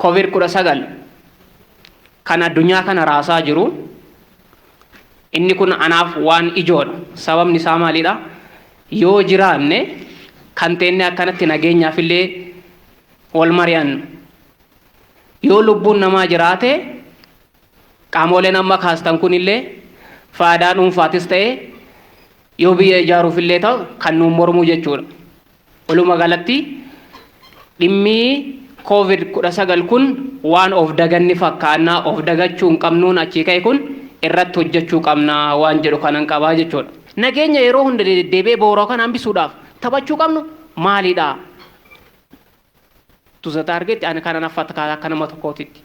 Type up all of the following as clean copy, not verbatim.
Covid 19 kan addunyaa kana raasaa jiru, inni kun anaaf waan ijoodha. Sababni isaa maalidha? Yoo jiraanne kan teenne akkanatti nageenyaaf illee wal mari'annu. Yoo lubbuun namaa jiraate, qaamoleen amma kaastan kun illee faayidaa dhuunfaatis ta'e, yoo biyya ijaaruuf illee ta'u, kan nuun mormuu jechuudha. Walumaa galatti dhimmi Covid 19 kun waan of daganni fakkaannaa, of dagachuu hin qabnuun achii ka'e kun irratti hojjechuu qabnaa waan jedhu kanan qabaa jechuudha. Nageenya yeroo hunda deddeebi'ee booroo kana hambisuudhaaf taphachuu qabnu maalidha? To the target ani kana naffata akka nama tokkootitti.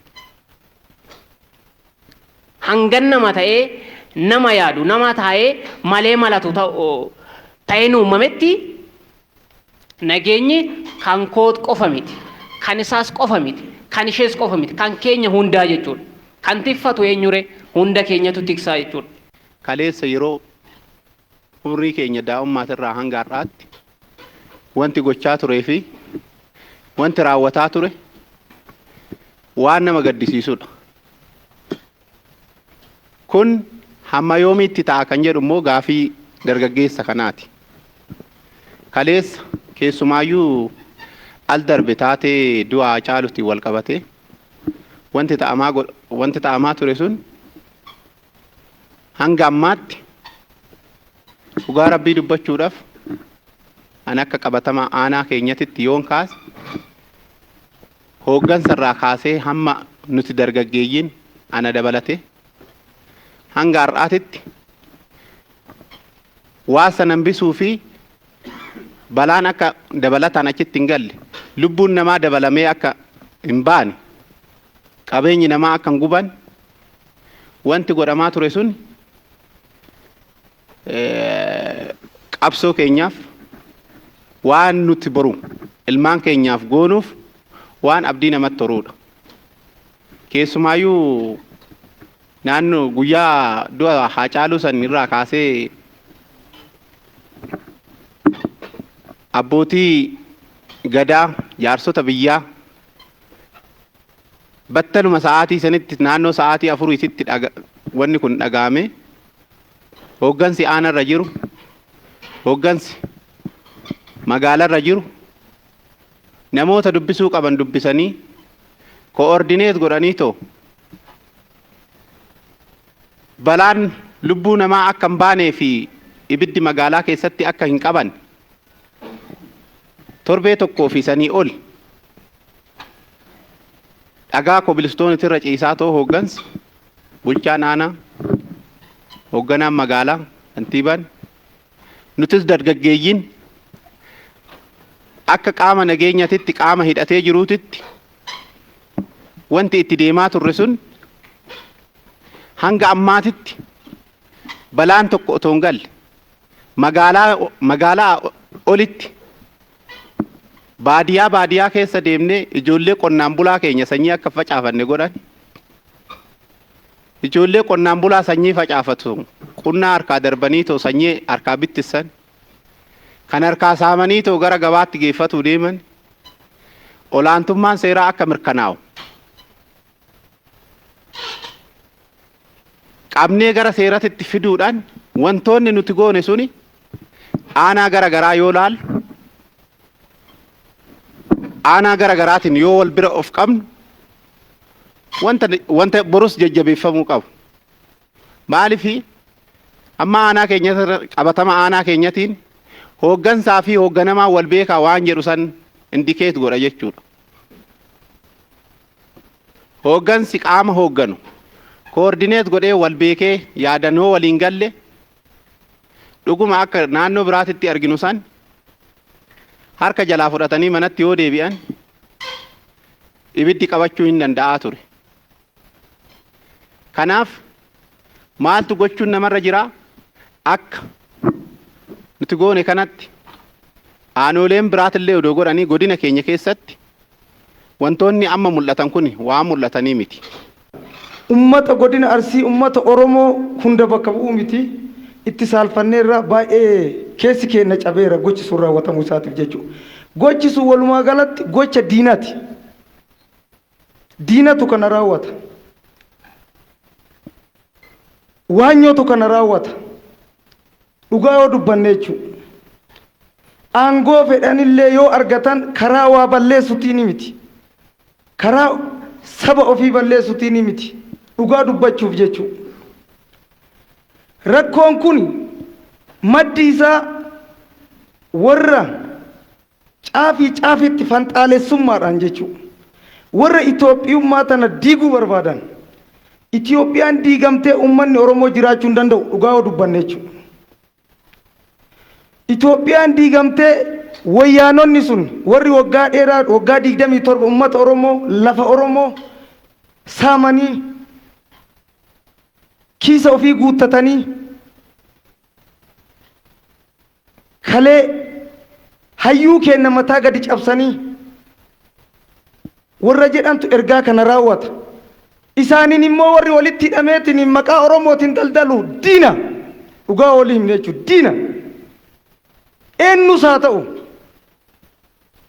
Hangan nama ta'ee, nama yaadu, nama taa'ee malee malatu ta'een uumametti, nageenyi kan koot qofa miti, kan isaas qofa miti, kan ishees qofa miti, kan keenya hundaa jechuudha. Kan tiffatu eenyure? Hunda keenyatu tiksaa jechuudha. Kaleessa yeroo umrii keenya daa'ummaatirraa hanga har'aatti wanti gochaa turee fi wanti raawwataa ture waan nama gaddisiisudha. Kun hamma yoomiitti ta'a kan jedhu immoo gaafii dargaggeessa kanaati. Kaleessa keessumaayyuu al darbe taatee du'a Haacaaluutiin wal qabatee wanti ta'amaa ture sun hanga ammaatti, dhugaa Rabbii dubbachuudhaaf, an akka qabatamaa aanaa keenyatitti yoon kaase, hooggansa irraa kaasee hamma nuti dargaggeeyyiin ana dabalate hanga har'aatitti waa sana hambisuu fi balaan akka dabalataan achitti hin galle, lubbuun namaa dabalamee akka hin baane, qabeenyi namaa akka hin guban wanti godhamaa ture sun qabsoo keenyaaf, waan nuti boru ilmaan keenyaaf goonuuf waan abdii namatti horuudha. Keessumaayyuu naannoo guyyaa du'a Haacaaluu san irraa kaasee abbootii gadaa, jaarsota biyyaa battaluma sa'aatii sanitti naannoo sa'aatii 4tti wanni kun dhaga'ame, hooggansi aanarra jiru, hooggansi magaalarra jiru namoota dubbisuu qaban dubbisanii coordinate godhanii too balaan lubbuu namaa akka hin baanee fi ibiddi magaalaa keessatti akka hin qaban torbee tokkoo fi sanii ol dhagaa kobilistoonitirra irra ciisaa too hooggansi, bulchaan aanaa, hoogganaan magaalaa, kantiibaan, nutis dargaggeeyyiin akka qaama nageenyatitti, qaama hidhatee jiruutitti wanti itti deemaa turre sun hanga ammaatitti balaan tokko otoo hin galle magaalaa magaalaa olitti baadiyaa baadiyaa keessa deemnee ijoollee qonnaan bulaa keenya sanyii akka facaafanne godhan. Ijoollee qonnaan bulaa sanyii facaafatu qunnaa harkaa darbanii too sanyii harkaa bittissan, kan harkaa saamanii too gara gabaatti geeffatuu deeman. Olaantummaan seeraa akka mirkanaa'u qabnee gara seeratitti fiduudhaan wantoonni nuti goone suni aanaa gara garaa yoo laallu, aanaa gara garaatiin yoo wal bira of qabnu, wanta borus jajjabeeffamuu qabu. Maalifi amma aanaa keenya qabatama aanaa keenyatiin hooggansaa fi hoogganamaa wal beekaa waan jedhu san indicate godha jechuudha. Hooggansi qaama hoogganu coordinate godhee wal beekee yaadanoo waliin galle, dhuguma akka naannoo biraatitti arginu san harka jalaa fudhatanii manatti yoo deebi'an ibiddi qabachuu hin danda'aa ture. Kanaaf maaltu gochuun namarra jira? Akka nuti goone kanatti aanooleen biraatillee odoo godhanii, godina keenya keessatti wantoonni amma mul'atan kun waan mul'atanii miti. Ummata godina Arsii, ummata Oromoo hunda bakka bu'uu miti. Itti saalfanneerra, baay'ee keessi keenya cabeera gochi sun raawwatamuu isaatiif jechuudha. Gochi sun walumaa galatti gocha diinaati. Diinatu kana raawwata. Waanyootu kana raawwata. Dhugaa yoo dubbanne jechuudha. Aangoo fedhanillee yoo argatan karaa waa balleessutiin miti. Karaa saba ofii balleessutiin miti. Dhugaa dubbachuuf jechuudha. Rakkoon kun maddi isaa warra caafii caafitti fanxaalessummaadhaan jechuudha. Warra Itoophiyummaa tana diiguu barbaadan. Itoophiyaan diigamtee uummanni Oromoo jiraachuu hin danda'u dhugaa yoo dubbanne jechuudha. Itoophiyaan diigamtee wayyaanonni sun warri waggaa dheeraa waggaa 27 uummata Oromoo lafa Oromoo saamanii kiisa ofii guuttatanii kalee hayyuu keenna mataa gadi cabsanii warra jedhantu ergaa kana raawwata. Isaaniin immoo warri walitti hidhameetiin maqaa Oromootiin daldalu diina. Dhugaa walii himne jechuudha diina. Eenyus haa ta'u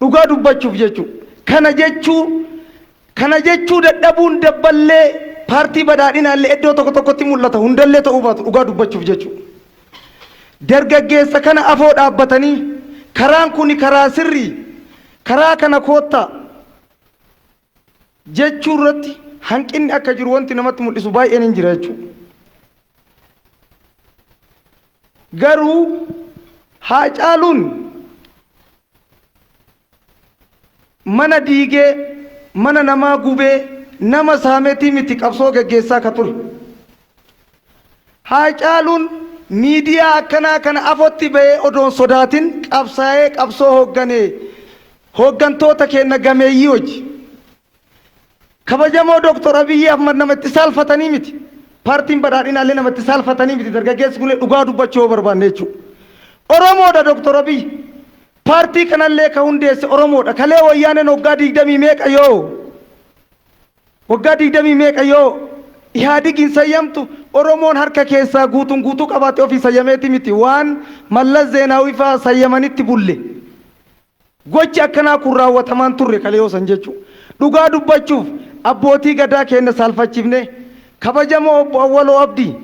dhugaa dubbachuuf jechuudha. Kana jechuu dadhabuun dabballee paartii badhaadhinaallee iddoo tokko tokkotti mul'ata, hundallee ta'uu baatu, dhugaa dubbachuuf jechuudha. Dargaggeessa kana afoo dhaabbatanii karaan kun karaa sirrii, karaa kana koottaa jechuu irratti hanqinni akka jiru wanti namatti mul'isu baay'een hin jira jechuudha. Garuu Haacaaluun mana diigee, mana namaa gubee, nama saametii miti qabsoo geggeessaa ka ture. Haacaaluun miidiyaa akkanaa kana afotti bahee odoon sodaatin qabsaa'ee qabsoo hoogganee hooggantoota keenya gameeyyii hojii. Kabajamoo Dooktor Abiyyi Ahmad nama itti saalfatanii miti. Paartiin badhaadhinaallee nama itti saalfatanii miti. Dargaggeessi kun dhugaa dubbachuu yoo barbaanne jechuudha. Oromoodha Dooktor Abiyyi. Paartii kanallee ka hundeesse Oromoodha. Kalee wayyaaneen waggaa digdamii meeqa yoo waggaa digdamii meeqa yoo Ihaadigiin sayyamtu, Oromoon harka keessaa guutuun guutuu qabaate ofii sayyameeti miti, waan Mallas Zeenaawii fa'aa sayyamanitti bulle. Gochi akkanaa kun raawwatamaan turre kalee yoo san jechuudha. Dhugaa dubbachuuf abbootii gadaa keenya saalfachiifne, kabajamoo obbo Awwaloo Abdii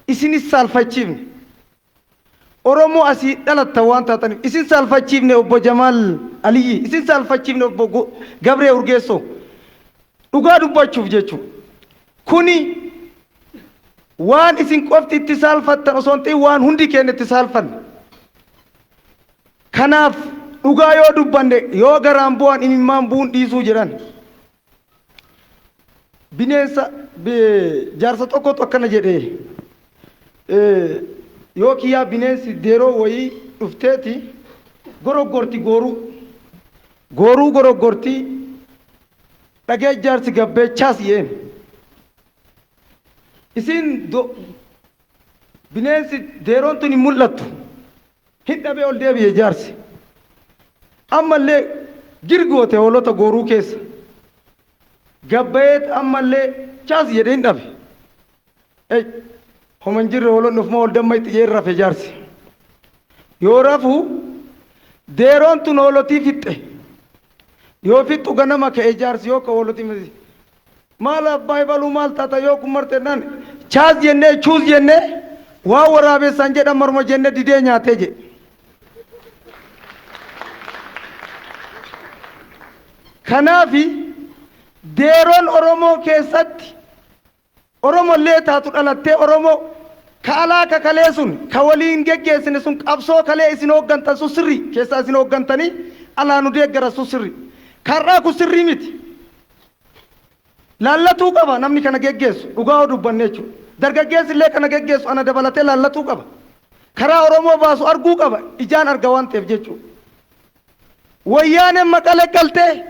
isinis saalfachiifne. Oromoo asii dhalattan waan taataniif isin saalfachiifne, obbo Jamaal Aliyyi isin saalfachiifne, obbo Gabree Urgeessoo, dhugaa dubbachuuf jechuudha. Kuni waan isin qofti itti saalfattan osoo hin ta'in waan hundi keenya itti saalfanne. Kanaaf dhugaa yoo dubbanne yoo garaan bu'an imimmaan bu'uun dhiisuu jedhan. Bineensa jaarsa tokkotu akkana jedhee, yoo kiyyaa bineensi deeroo wayii dhufteeti goroggorti, gooruu gooruu goroggorti dhagee, jaarsi gabbeechaas yeen. Isin bineensi deeroon tun hin mul'attu. Hin dhabee ol deebi'e jaarsi. Ammallee girgoote hoolota gooruu keessa. Gabbayeet ammallee chaas jedhee hin dhabe. Ey, homa hin jirre, hoolonni ofuma ol damma itti jedhee rafe jaarsi. Yoo rafu deeroon tun hoolotii fixxe. Yoo fixxu ganama ka'e jaarsi, yoo ka hoolotii maal abbaa ibaluu maal taata yoo kun marte naan chaas jennee chuus jennee waan waraabessaan jedhan maruma jenne didee nyaatee jedhe. Kanaafi deeroon Oromoo keessatti Oromollee taatu dhalattee Oromoo ka alaa ka kalee sun ka waliin geggeessine sun qabsoo kalee isin hooggantan sun sirrii keessaa isin hooggantanii alaa nu deeggaran sun sirrii. Karraa kun sirrii miti. Laallatuu qaba namni kana geggeessu, dhugaa yoo dubbanne jechuudha. Dargaggeessi illee kana geggeessu ana dabalatee laallatuu qaba. Karaa Oromoo baasu arguu qaba, ijaan arga waan ta'eef jechuudha. Wayyaaneen Maqalee galtee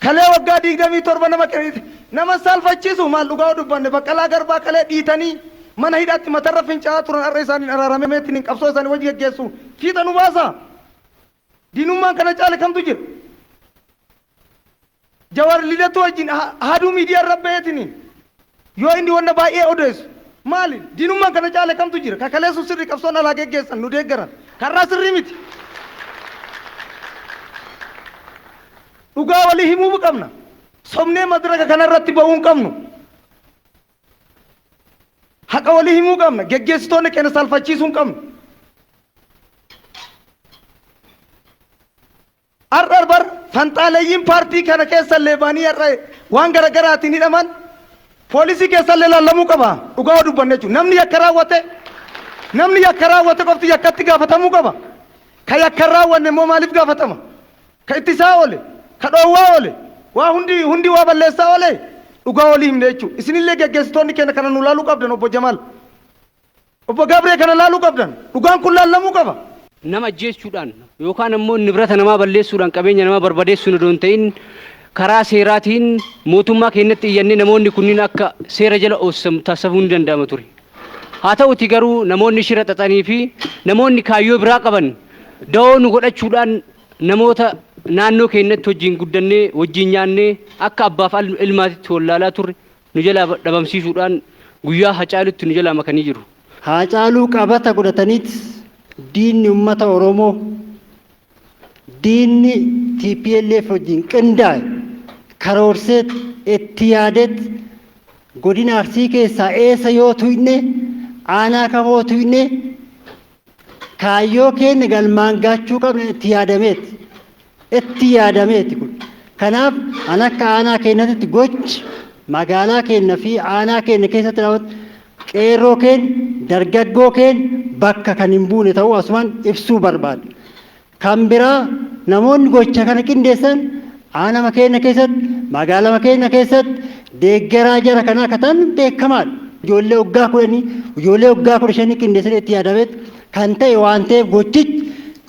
kalee waggaa 27 nama saalfachiisu maal, dhugaa yoo dubbanne, Baqqalaa Garbaa kalee dhiitanii mana hidhaatti matarra fincaa'aa turan har'a isaaniin araarameetiin qabsoo isaanii wajji geggeessu fiixa nu baasa. Diinummaan kana caale kamtu jira? Jawar Lidatu wajjin haaduu miidiyaa irra baheetini yoo inni wanna baay'ee odeessu maali? Diinummaan kana caale kamtu jira? Kakaleessu sirri, qabsoon alaa geggeessan nu deeggaran karraa sirrii miti. Dhugaa walii himuu qabna. Sobnee madraka kanarratti ba'uu hin qabnu. Haqa walii himuu qabna. Geggeessitoonni keenya saalfachiisuu hin qabnu. Har'a bar fanxaaleyyiin paartii kana keessallee ba'anii har'a waan garagaraatiin hidhaman poolisii keessallee laallamuu qaba. Dhugaa yoo dubbanne jechuudha. Namni yakka raawwate namni yakka raawwate qofti yakkatti gaafatamuu qaba. Ka yakka hin raawwanne immoo maaliif gaafatama? Ka ittisaa oole, ka dhoowwaa oole, waa hundi hundi waa balleessaa oole dhugaa walii himne jechuudha. Isinillee geggeessitoonni keenya kana nu laaluu qabdan obbo Jamaal. Obbo Gabree kana laaluu qabdan. Dhugaan kun laallamuu qaba. Nama ajjeesuudhaan yookaan ammoo nibrata namaa balleessuudhaan qabeenya namaa barbadeessuun odoo hin ta'in karaa seeraatiin mootummaa keenyatti iyyannee namoonni kunniin akka seera jala oolsamu taasifamuu ni danda'ama ture. Haa ta'uti garuu namoonni shira xaxanii fi namoonni kaayyoo biraa qaban dawoo nu godhachuudhaan namoota naannoo keenyatti wajjin guddannee wajjin nyaannee akka abbaaf ilmaatitti wallaalaa turre nu jalaa dhabamsiisuudhaan guyyaa Hacaalutti nu jalaa makanii jiru. Haacaaluu qabata godhataniit diinni ummata Oromoo, diinni tplf wajjin qindaa'e karoorseet itti yaadeet godina Arsii keessaa eessa yoo tuyne, aanaa kam hoo tuyne kaayyoo keenya galmaan gaachuu qabna itti yaadameet. Itti yaadameeti kun. Kanaaf an akka aanaa keenyatti gochi magaalaa keenya fi aanaa keenya keessatti raawwatu qeerroo keenya, dargaggoo keenya bakka kan hin buune ta'uu asumaan ibsuu barbaada. Kan biraa namoonni gocha kana qindeessan aanama keenya keessatti, magaalama keenya keessatti deeggaraa jara kanaa akka ta'an beekamaadha. Ijoollee waggaa 10, ijoollee waggaa 15 qindeessanii itti yaadameet kan ta'e waan ta'eef gochichi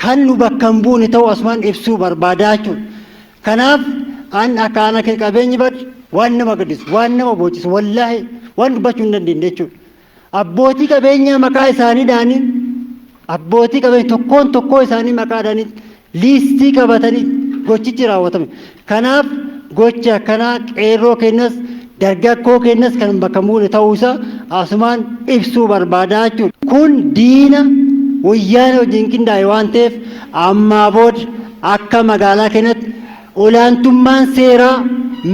kan nu bakka hin buune ta'uu asumaan ibsuu barbaadaa jechuudha. Kanaaf an akka aanaa keenya qabeenyi bade waan nama gaddisu, waan nama boochisu, wallaahi waan dubbachuu hin dandeenye jechuudha. Abbootii qabeenyaa maqaa isaanii dhaanii abbootii qabeenya tokkoon tokkoo isaanii maqaa dhaanii liistii qabatanii gochichi raawwatame. Kanaaf gochi akkanaa qeerroo keenyas dargaggoo keenyas kan bakka hin buune ta'uu isaa asumaan ibsuu barbaadaa jechuudha. Kun diina wayyaanee wajjin qindaa'e waan ta'eef ammaa booda akka magaalaa keenyatti olaantummaan seeraa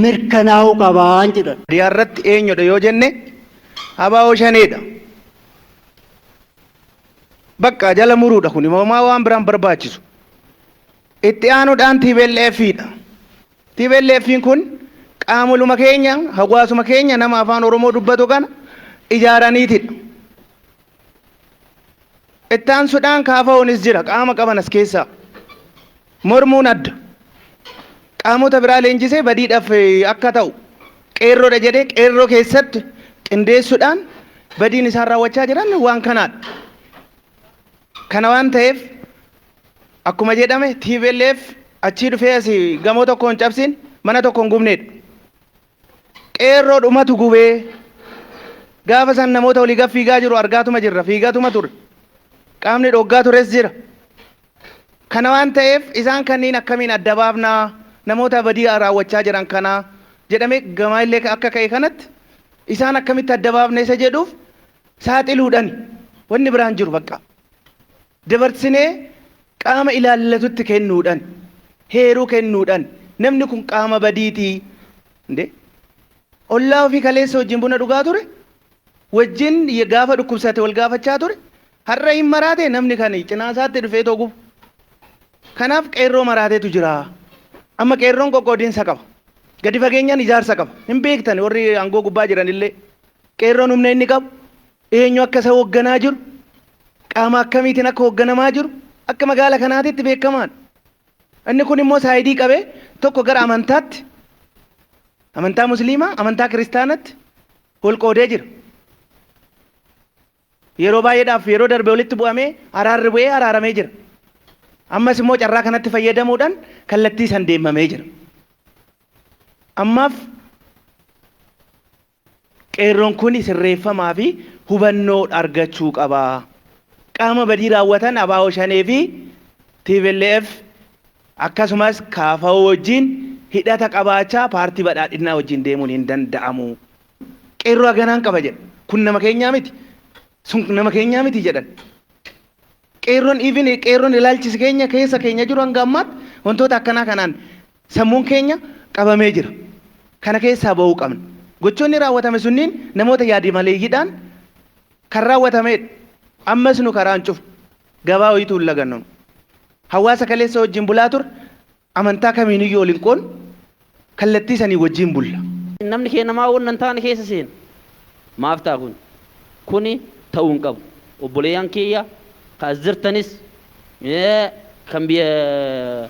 mirkanaa'uu qabaan jedhan. Baadiyyaa irratti eenyudha yoo jenne ABO Shaneedha. Bakka jala muruudha kun homaa waan biraan barbaachisu. Itti aanuudhaan TPLF dha. TPLF kun qaamoluma keenya hawaasuma keenya nama afaan Oromoo dubbatu kana ijaaraniitidha. Itti aansuudhaan KFOnis jira qaama qaban as keessaa. Mormuun adda. Qaamota biraa leenjisee badiidhaaf akka ta'u qeerroodha jedhee qeerroo keessatti qindeessuudhaan badiin isaan raawwachaa jiran waan kanaadha. Kana waan ta'eef akkuma jedhame TPLF achii dhufee asii gamoo tokko hin cabsin mana tokko hin gubneedha. Qeerroo dhumatu gubee gaafa san namoota olii gad fiigaa jiru argaatuma jirra fiigaatuma ture. Qaamni dhoggaa tures jira. Kana waan ta'eef isaan kanniin akkamiin adda baafnaa namoota badii raawwachaa jiran kanaa jedhamee gamaa illee akka ka'e kanatti isaan akkamitti adda baafna isa jedhuuf saaxiluudhaan wanni biraan jiru bakka. Dabarsinee qaama ilaallatutti kennuudhaan heeruu kennuudhaan namni kun qaama badiitii. Inde ollaa ofii kaleessa wajjin buna dhugaa ture wajjin gaafa dhukkubsate wal gaafachaa ture har'a hin maraate namni kan cinaa isaatti dhufee too gubu. Kanaaf qeerroo maraateetu jira. Amma qeerroon qoqqoodiinsa qaba. Gadi fageenyaan ijaarsa qaba. Hin beektan warri aangoo gubbaa jiran illee. Qeerroon humna inni qabu eenyu akka isa hoogganaa jiru qaama akkamiitiin akka hoogganamaa jiru akka magaala kanaatitti beekamaadha. Inni kun immoo saayidii qabee tokko gara amantaatti amantaa musliimaa amantaa kiristaanatti wal qoodee jira. Yeroo baay'eedhaaf yeroo darbe walitti bu'amee araarri bu'ee araaramee jira. Ammas immoo carraa kanatti fayyadamuudhaan kallattii san deemamee jira. Ammaaf qeerroon kun sirreeffamaa fi hubannoo argachuu qaba. Qaama badii raawwatan ABO Shanee fi TPLF akkasumas KFO wajjin hidhata qabaachaa paartii badhaadhinaa wajjin deemuun hin danda'amu. Qeerroo haganaan qaba jedha. Kun nama keenyaa miti. Sun nama keenyaa miti jedhan. Qeerroon even qeerroon ilaalchisi keenya keessa keenya jiru hanga ammaatti wantoota akkanaa kanaan sammuun keenya qabamee jira. Kana keessaa ba'uu qabna. Gochoonni raawwatame sunniin namoota yaadi maleeyyiidhaan kan raawwatameedha. Ammas nu karaa hin cufu. Gabaa wayituu hin lagannu. Hawaasa kaleessa wajjin bulaa ture amantaa kamiiniyyuu ol hin qoonnu kallattii sanii wajjin bulla. Namni keenya maa wonna hin taane keessa seena? Maaf ta'a kun? Kuni ta'uu hin qabu. Obboleeyyan kiyya ka as jirtanis, kan biyya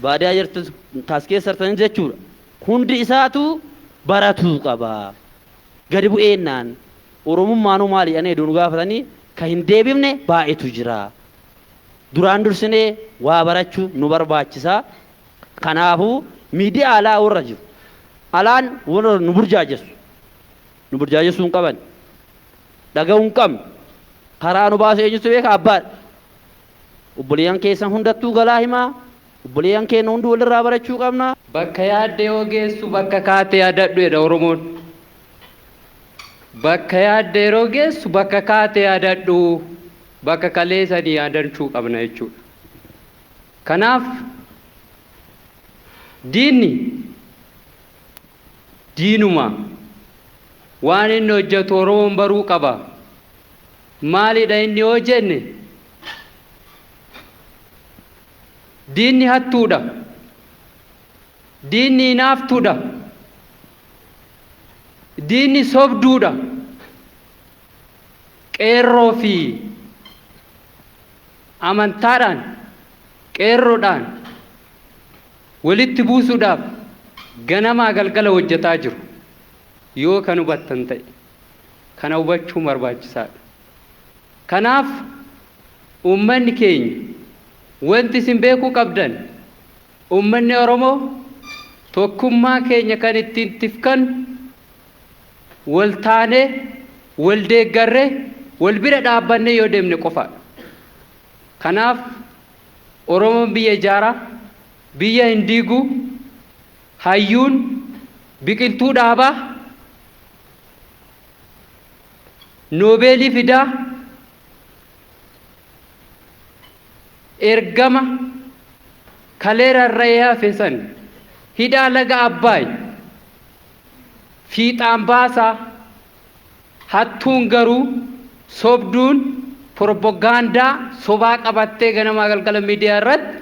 baadiyaa jirtus, ka as keessa jirtanis jechuudha. Hundi isaatu baratuu qaba. Gadi bu'eennaan Oromummaanuu maali jedhanii heduu nu gaafatanii ka hin deebifne baay'eetu jira. Duraan dursinee waa barachuu nu barbaachisa. Kanaafuu miidiyaa alaa warra jiru. Alaan warra nu burjaajessu. Nu burjaajessuu hin qaban. Dhaga'uu hin qabnu. Karaa nu baasu eenyutu beeka? Abbaadha. Obboleeyyan keessan hundattuu galaa himaa. Obboleeyyan keenya hundi walirraa barachuu qabna. Bakka yaadde yoo geessu bakka kaate yaadadhu jedha Oromoon. Bakka yaadde yeroo geessu bakka kaate yaadadhu, bakka kalee sanii yaadachuu qabna jechuudha. Kanaaf diinni diinuma, waan inni hojjetu Oromoon baruu qaba. Maalidha inni yoo jenne, diinni hattuudha. Diinni hinaaftuudha. Diinni sobduudha. Qeerroo fi amantaadhaan, qeerroodhaan walitti buusuudhaaf ganamaa galgala hojjetaa jiru. Yoo kan hubattan ta'e, kana hubachuun barbaachisaadha. Kanaaf uummanni keenya, wanti isin beekuu qabdan, uummanni Oromoo tokkummaa keenya kan ittiin tifkannu wal taanee, wal deeggarree, wal bira dhaabbannee yoo deemne qofaadha. Kanaaf Oromoon biyya ijaaraa, biyya hin diigu, hayyuun biqiltuu dhaabaa, Noobeelii fidaa, ergama kalee rarra'ee hafe san, hidhaa laga Abbaay fiixaan baasaa, hattuun garuu, sobduun propagaandaa sobaa qabattee ganamaa galgala miidiyaa irratti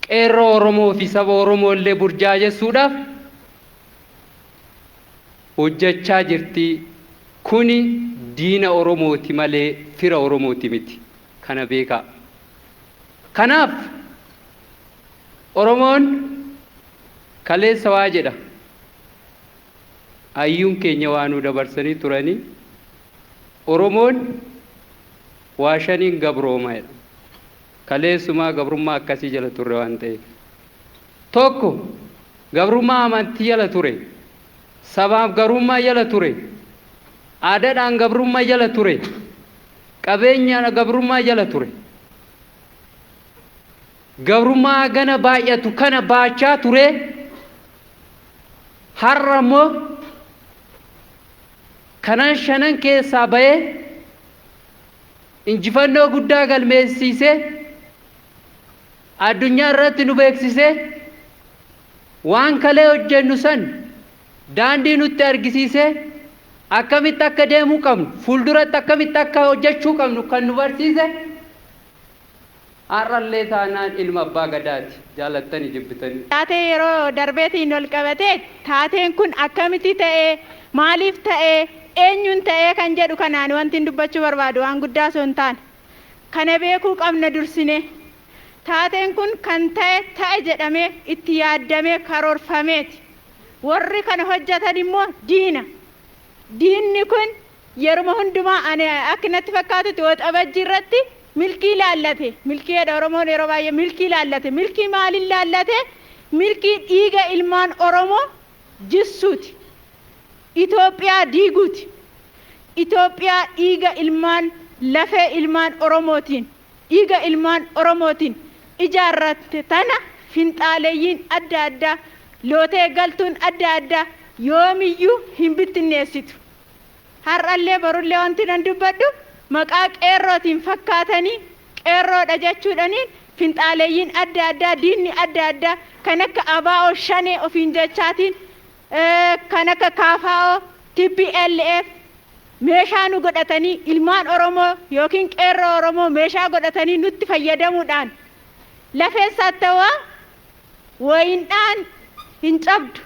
qeerroo Oromoo fi saba Oromoo illee burjaajessuudhaaf hojjechaa jirti. Kuni diina Oromooti malee fira Oromooti miti. Kana beekaa. Kanaaf Oromoon kaleessa waa jedha. Hayyuun keenya waa nu dabarsanii turanii, Oromoon waa shaniin gabrooma jedha. Kaleessumaa gabrummaa akkasii jala turre waan ta'eef. Tokko, gabrummaa amantii jala ture. Sabaaf gabrummaa jala ture. Aadaadhaan gabrummaa jala ture. Qabeenya gabrummaa jala ture. Gabrummaa gana baay'atu kana baachaa ture. Har'a immoo kanan shanan keessaa ba'ee injifannoo guddaa galmeessiisee, addunyaa irratti nu beeksisee, waan kalee hojjennu san daandii nutti argisiisee, akkamitti akka deemuu qabnu, fuulduratti akkamitti akka hojjechuu qabnu kan nu barsiise, har'allee taanaan ilma abbaa Gadaati, jaalattanii jibbitanii. Taatee yeroo darbeetiin ol qabatee, taateen kun akkamitti ta'ee, maaliif ta'ee, eenyuun ta'ee kan jedhu kanaan wanti hin dubbachuu barbaadu waan guddaa osoo hin taane. Kana beekuu qabna dursine. Taateen kun kan ta'e, ta'e jedhamee itti yaaddamee karoorfameeti. Warri kana hojjetan immoo diina. Diinni kun yeruma hundumaa, ani akka natti fakkaatutti, Waxabajjii irratti milkii laallate. Milkii jedha Oromoon yeroo baay'ee, milkii laallate. Milkii maaliin laallate? Milkii dhiiga ilmaan Oromoo jissuuti. Itoophiyaa diiguuti. Itoophiyaa dhiiga ilmaan, lafee ilmaan Oromootiin, dhiiga ilmaan Oromootiin ijaarratte tana finxaaleeyyiin adda addaa, lootee galtuun adda addaa yoomiyyuu hin bittinneessitu. Har'allee borullee wanti nan dubbadhu, maqaa qeerrootiin fakkaatanii, qeerroodha jechuudhaniin finxaaleeyyiin adda addaa, diinni adda addaa kan akka ABO Shanee ofiin jechaatiin Kan akka KFO, TPLF meeshaa nu godhatanii, ilmaan Oromoo yookiin qeerroo Oromoo meeshaa godhatanii nutti fayyadamuudhaan, lafeen saattawaa wayindhaan hin cabdu,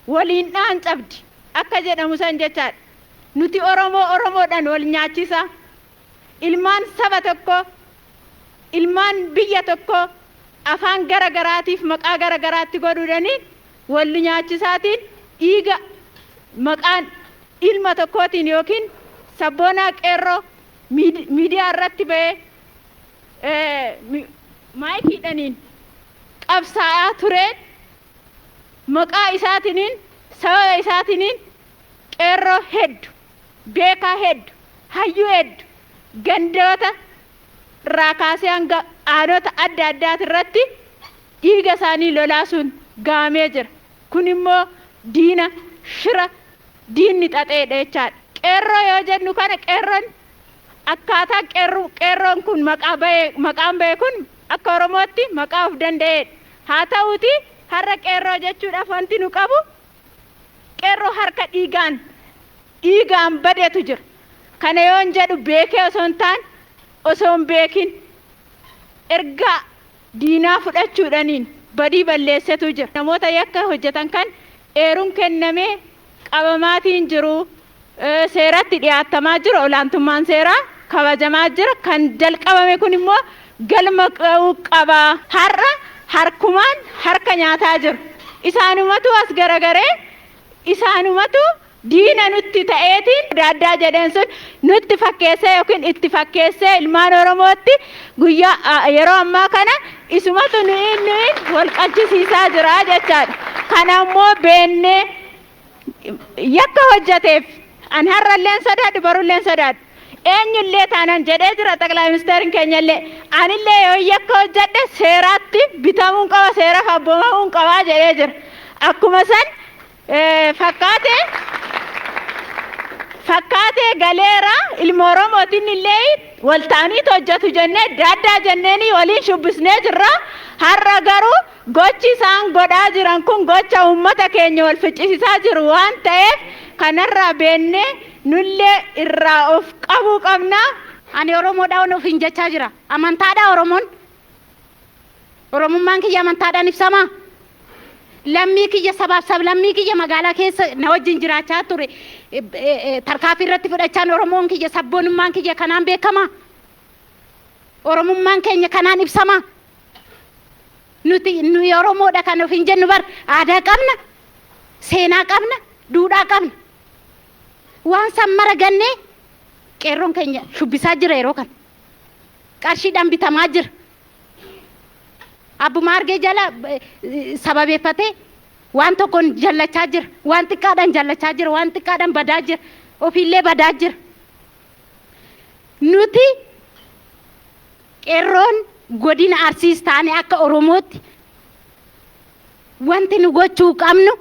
waliin dhaan cabdi akka jedhamu san jechaadha. Nuti Oromoo Oromoodhaan wal nyaachisa. Ilmaan saba tokko, ilmaan biyya tokko afaan gara garaatiif maqaa gara garaatti godhuudhani wal nyaachisaatiin, dhiiga maqaan ilma tokkootiin yookiin sabboonaa qeerroo miidiyaa irratti ba'ee maayikiidhaniin qabsaa'aa tureen, maqaa isaatiniin, sababa isaatiniin qeerroo heddu, beekaa heddu, hayyuu heddu gandoota irraa kaasee hanga aanota adda addaati irratti dhiiga isaanii lolaasuun gahamee jira. Kun immoo diina shira diinni xaxeedha jechaadha. Qeerroo yoo jennu kana, qeerroon akkaataa qeerroon kun maqaa bahee, maqaan bahe kun akka Oromootti maqaa of danda'eedha. Haa ta'uuti har'a qeerroo jechuudhaaf wanti nu qabu qeerroo harka dhiigaan badeetu jira. Kana yoon jedhu beekee osoo hin taane, osoo hin beekin ergaa diinaa fudhachuudhaniin badii balleessetu jira. Namoota yakka hojjetan kan eeruun kennamee qabamaatiin jiru, seeratti dhiyaatamaa jiru, olaantummaan seeraa kabajamaa jira. Kan jalqabame kun immoo galma ga'uu qaba. Har'a harkumaan harka nyaataa jiru. Isaanumatu as garagaree, isaanumatu diina nutti ta'eetiin adda addaa jedheen sun nutti fakkeessee yookiin itti fakkeessee ilmaan Oromootti guyyaa yeroo ammaa kana isumatu nuyi wal qalchisiisaa jira jechaadha. Kana immoo beennee yakka hojjeteef an har'alleen sodaadhu, barulleen sodaadhu. Eenyullee taanan jedhee jira xaqilaa ministeerin keenyallee, anillee yoo yakka hojjedhe seeraatti bitamuun qaba, seeraaf abboomamuun qabaa jedhee jira. Akkuma san fakkaatee galeera. Ilma Oromootiin illee walta'aniitu hojjetu jennee, daaddaa jenneeni waliin shubbisnee jirra. Har'a garuu gochi isaan godhaa jiran kun gocha uummata keenya wal ficcisiisaa jiru waan ta'eef, kanarraa beennee nullee irraa of qabuu qabna. Ani Oromoodhaan ofiin jechaa jira. Amantaadha Oromoon. Oromummaan kiyya amantaadhaan ibsama. Lammii kiyya, sabaaf sablammii kiyya magaalaa keessa na wajjin jiraachaa ture tarkaanfii irratti fudhachaan, Oromoon kiyya, sabboonummaan kiyya kanaan beekama. Oromummaan keenya kanaan ibsama. Nuti nuyi Oromoodha kan ofiin jennu bar aadaa qabna, seenaa qabna, duudhaa qabna. Waan san mara gannee qeerroon keenya shubbisaa jira yeroo kana. Qarshiidhaan bitamaa jira. Abbuma argee jala sababeeffatee waan tokkoon jallachaa jira. Waan xiqqaadhaan jallachaa jira. Waan xiqqaadhaan badaa jira. Ofiillee badaa jira. Nuti qeerroon godina Arsiis taane akka Oromootti wanti nu gochuu qabnu,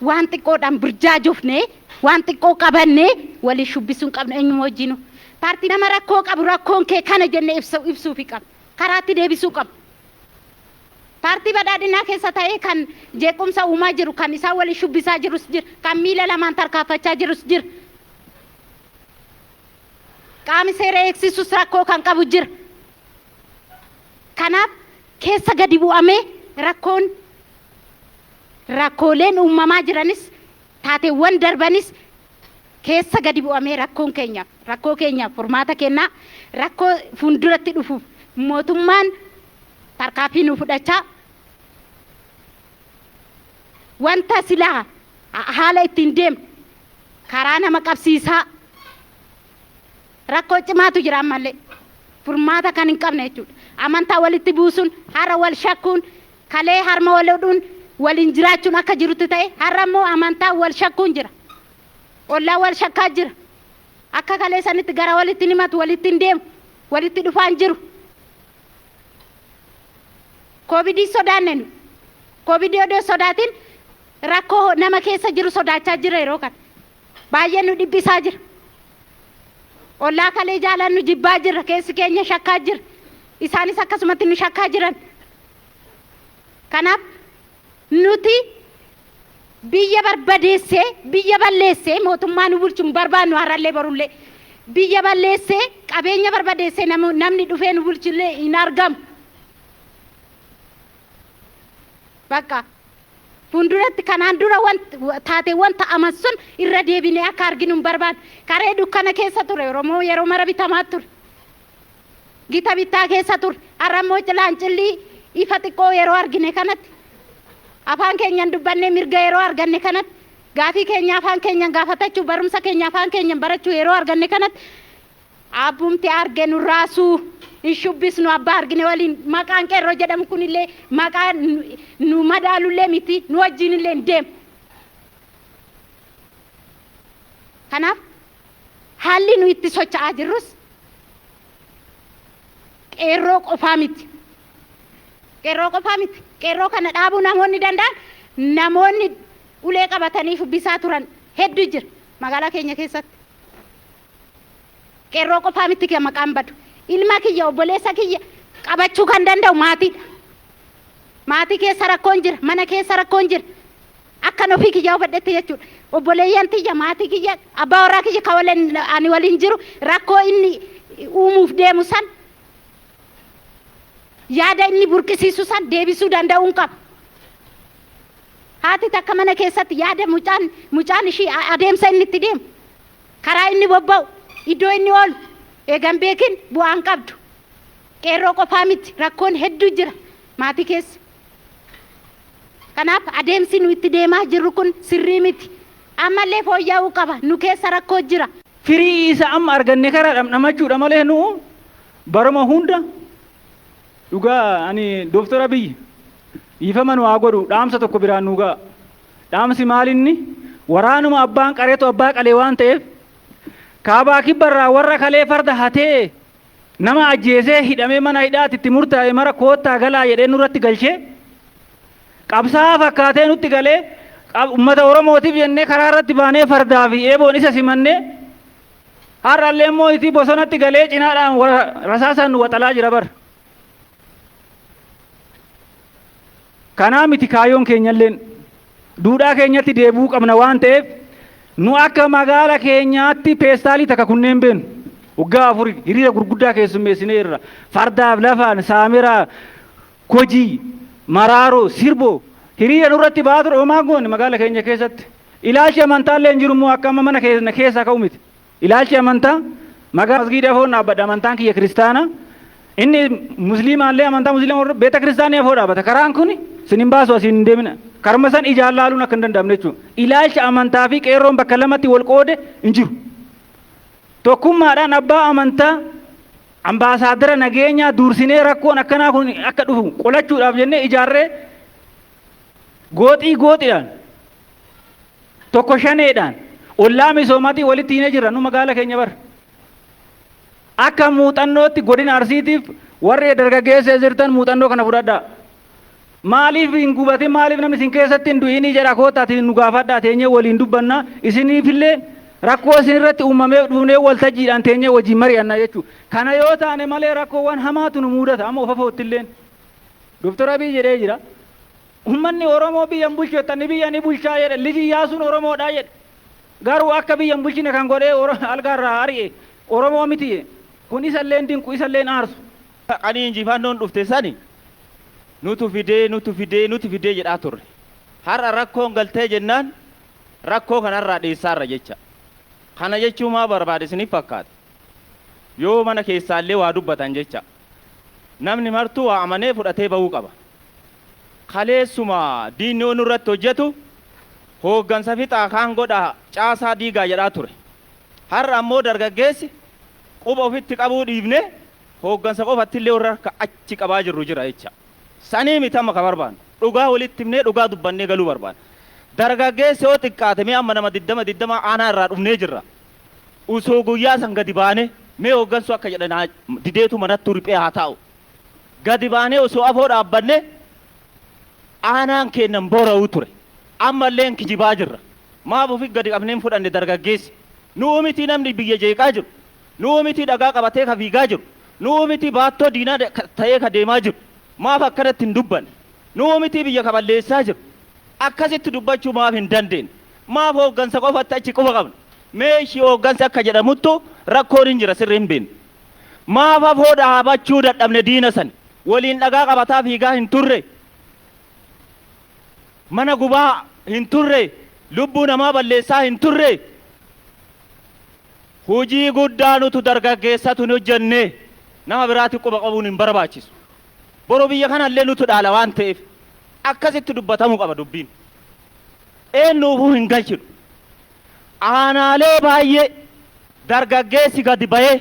waan xiqqoodhaan burjaajofnee, waan xiqqoo qabannee walii shubbisuu hin qabnu eenyuma wajjinu. Paartii nama rakkoo qabu, rakkoon kee kana jennee ibsuufi qabna. Karaatti deebisuu qabna. Paartii badhaadhinaa keessa ta'ee kan jeequmsa uumaa jiru, kan isaan waliin shubbisaa jirus jira, kan miila lamaan tarkaanfachaa jirus jira. Qaami seera eegsisus rakkoo kan qabu jira. Kanaaf keessa gadi bu'amee rakkoon, rakkooleen uumamaa jiranis, taateewwan darbanis keessa gadi bu'amee rakkoon keenya, rakkoo keenyaaf furmaata kennaa, rakkoo fuulduratti dhufuuf mootummaan tarkaanfii nu fudhachaa, wanta silaa haala ittiin deemu karaa nama qabsiisaa, rakkoo cimaatu jira ammallee furmaata kan hin qabne jechuudha. Amantaa walitti buusuun, har'a wal shakkuun, kalee harma wal hodhuun waliin jiraachuun akka jirutti ta'e, har'a immoo amantaa wal shakkuun jira. Ollaa wal shakkaa jira. Akka kalee sanitti gara walitti himatu, walitti hin deemu, walitti dhufaan jiru. Koovidii sodaanne nu. Koovidii odoo sodaatin rakkoo nama keessa jiru sodaachaa jira yeroo kana. Baay'ee nu dhiphisaa jira. Ollaa kalee jaalannu jibbaa jirra, keessi keenya shakkaa jira. Isaanis akkasumatti nu shakkaa jiran. Kanaaf nuti Biyya barbadeessee, biyya balleessee mootummaa nu bulchu hin barbaannu har'allee borullee. Biyya balleessee, qabeenya barbadeessee namni dhufee nu bulchullee hin argamu. Bakka fuulduratti kanaan dura taateewwan ta'aman sun irra deebinee akka arginu hin barbaannu. Karee dukkana keessa ture Oromoo yeroo mara bitamaa ture. Gita bittaa keessa ture. Har'a immoo cilaancillii ifa xiqqoo yeroo argine kanatti afaan keenyan dubbannee mirga yeroo arganne kanatti gaafii keenya afaan keenyan gaafatachuu barumsa keenya afaan keenyan barachuu yeroo arganne kanatti abbumti arge nu raasuu hin shubbisnu abbaa argine waliin maqaan qeerroo jedhamu kunillee maqaa nu madaalullee miti nu wajjiinillee hin deemu. Kanaaf haalli nu itti socho'aa jirrus qeerroo qofaa miti. Qeerroo qofaa miti. Qeerroo kana dhaabuu namoonni danda'an namoonni ulee qabatanii shubbisaa turan hedduu jira magaalaa keenya keessatti. Qeerroo qofaa miti kan maqaan badu. Ilma kiyya obboleessa kiyya qabachuu kan danda'u maatiidha. Maatii keessa rakkoon jira, mana keessa rakkoon jira. Akkan ofii kiyyaa hubadhetti jechuudha. Obboleeyyan tiyya, maatii kiyya, abbaa warraa kiyya kan waliin ani waliin jiru rakkoo inni uumuuf deemu san yaada inni burqisiisu san deebisuu danda'uun qaba. Haati takka mana keessatti yaada mucaan ishii adeemsa inni itti deemu, karaa inni bobba'u, iddoo inni oolu eegan beekin bu'aan qabdu. Qeerroo qofaa miti rakkoon hedduu jira maatii keessa. Kanaaf adeemsi nu itti deemaa jirru kun sirrii miti. Ammallee fooyya'uu qaba. Nu keessa rakkoo jira. Firii isa amma arganne kara dhamdhamachuudha malee nu baruma hunda dhugaa ani Dooktor Abiy dhiifama nu haa godhu dhaamsa tokko biraan nu ga'a. Dhaamsi maalinni waraanuma abbaan qareetu abbaa qalee waan ta'eef kaabaa kibbarraa warra kalee farda hatee nama ajjeesee hidhamee mana hidhaatti itti murtaa'e mara koottaa galaa jedhee nurratti galchee qabsaa'aa fakkaatee nutti galee ummata Oromootiif jennee karaa irratti baanee fardaa fi eeboon isa simannee har'allee immoo itti bosonatti galee cinaadhaan rasaasaan nu waxalaa jira bara. Kanaa miti kaayyoon keenyalleen duudhaa keenyatti deebi'uu qabna waan ta'eef nu akka magaala keenyaatti peestaalii takka kunneen beenu. Waggaa 4 hiriira gurguddaa keessummeessineerra. Fardaaf lafaan saameraa Kojii, Maraaroo, Sirboo hiriira nurratti ba'aa ture homaa goone magaala keenya keessatti. Ilaalchi amantaa illee hin jiru immoo akka amma mana keenya keessaa ka'u miti. Ilaalchi amantaa magaala masgiida afoon dhaabbadha amantaan kiyya kiristaana. Inni musliimaallee amantaa musliima hordofu beeta kiristaanii afoo dhaabbata. Karaan kun sin hin baasu asiin hin deemina. Karuma san ijaan laaluun akka hin danda'amne jechuudha. Ilaalcha amantaa fi qeerroon bakka lamatti wal qoode hin jiru. Tokkummaadhaan abbaa amantaa Ambaasaaddara nageenyaa duursinee rakkoon akkanaa kun akka dhufu qolachuudhaaf jennee ijaarree gooxii gooxiidhaan tokko shaneedhaan ollaa misoomaatiin walitti hiinee jirra nu magaala keenya bara. Akka muuxannootti godina Arsiitiif warri dargaggeessa jirtan muuxannoo kana fudhadhaa. Maaliif hin gubatin maaliif namni isin keessatti hin du'inii jedha koottaatii nu gaafadhaa teenyee waliin dubbanna isiniifillee rakkoo isin irratti uumamee dhufnee waltajjiidhaan teenyee wajjin mari'anna jechuudha. Kana yoo taane malee rakkoowwan hamaatu nu mudata amma of afoottilleen. Doktor Abiy jedhee jira. Uummanni Oromoo biyya hin bulchu jettanii biyya ni bulchaa jedhe liji Iyyaasuun Oromoodha jedhe. Garuu akka biyya hin bulchine kan godhee algaarraa ari'e Oromoo miti. Kun isallee hin dinqu isallee hin aarsu. Qanii injifannoon dhufte sani nutu fidee nutu fidee nutu fidee jedhaa turre. Har'a rakkoon galtee jennaan rakkoo kanarraa dheessaarra jecha. Kana jechuun maa barbaade isiniif fakkaata? Yoo mana keessaallee waa dubbatan jecha. Namni martuu waa amanee fudhatee ba'uu qaba. Kaleessuma diinni yoo nurratti hojjetu hooggansa fixaa kaan godhaa caasaa diigaa jedhaa ture. Har'a ammoo dargaggeessi quba ofitti qabuu dhiifnee hooggansa qofattillee warra harka achi qabaa jirru jira jecha. Sanii miti amma ka barbaannu. Dhugaa walitti himnee dhugaa dubbannee galuu barbaanna. Dargaggeessi yoo xiqqaate mee amma nama 20 20 aanaa irraa dhufnee jirra. Osoo guyyaa san gadi baanee mee hooggansuu akka jedhan haa dideetu manattuu riphee haa taa'u. Gadi baanee osoo afoo dhaabbannee aanaan keenna hin boora'uu ture. Ammallee hin kijibaa jirra. Maaf ofi gadi qabnee hin fudhanne dargaggeessi. Nu'u mitii namni biyya jeeqaa jiru. Nu'u mitii dhagaa qabatee ka fiigaa jiru. Nu'u mitii baattoo diinaa ta'ee ka deemaa jiru. Maaf akkanatti hin dubbanne. Nu'u mitii biyya ka balleessaa jiru. Akkasitti dubbachuu maaf hin dandeenye? Maaf hooggansa qofatti achi quba qabna? Mee ishii hooggansa akka jedhamuttu rakkoon hin jira sirri hin beekne. Maaf afoo dhaabachuu dadhabne diina sani? Waliin dhagaa qabataa fiigaa hin turre? Mana gubaa hin turre? Lubbuu namaa balleessaa hin turre? Hujii guddaa nutu dargaggeessatu hin hojjenne. Nama biraatti quba qabuun hin barbaachisu. Boru biyya kanallee nutu dhaala waan ta'eef akkasitti dubbatamuu qaba dubbiin. Eenyuufuu hin galchinu. Aanaalee baay'ee dargaggeessi gadi bahee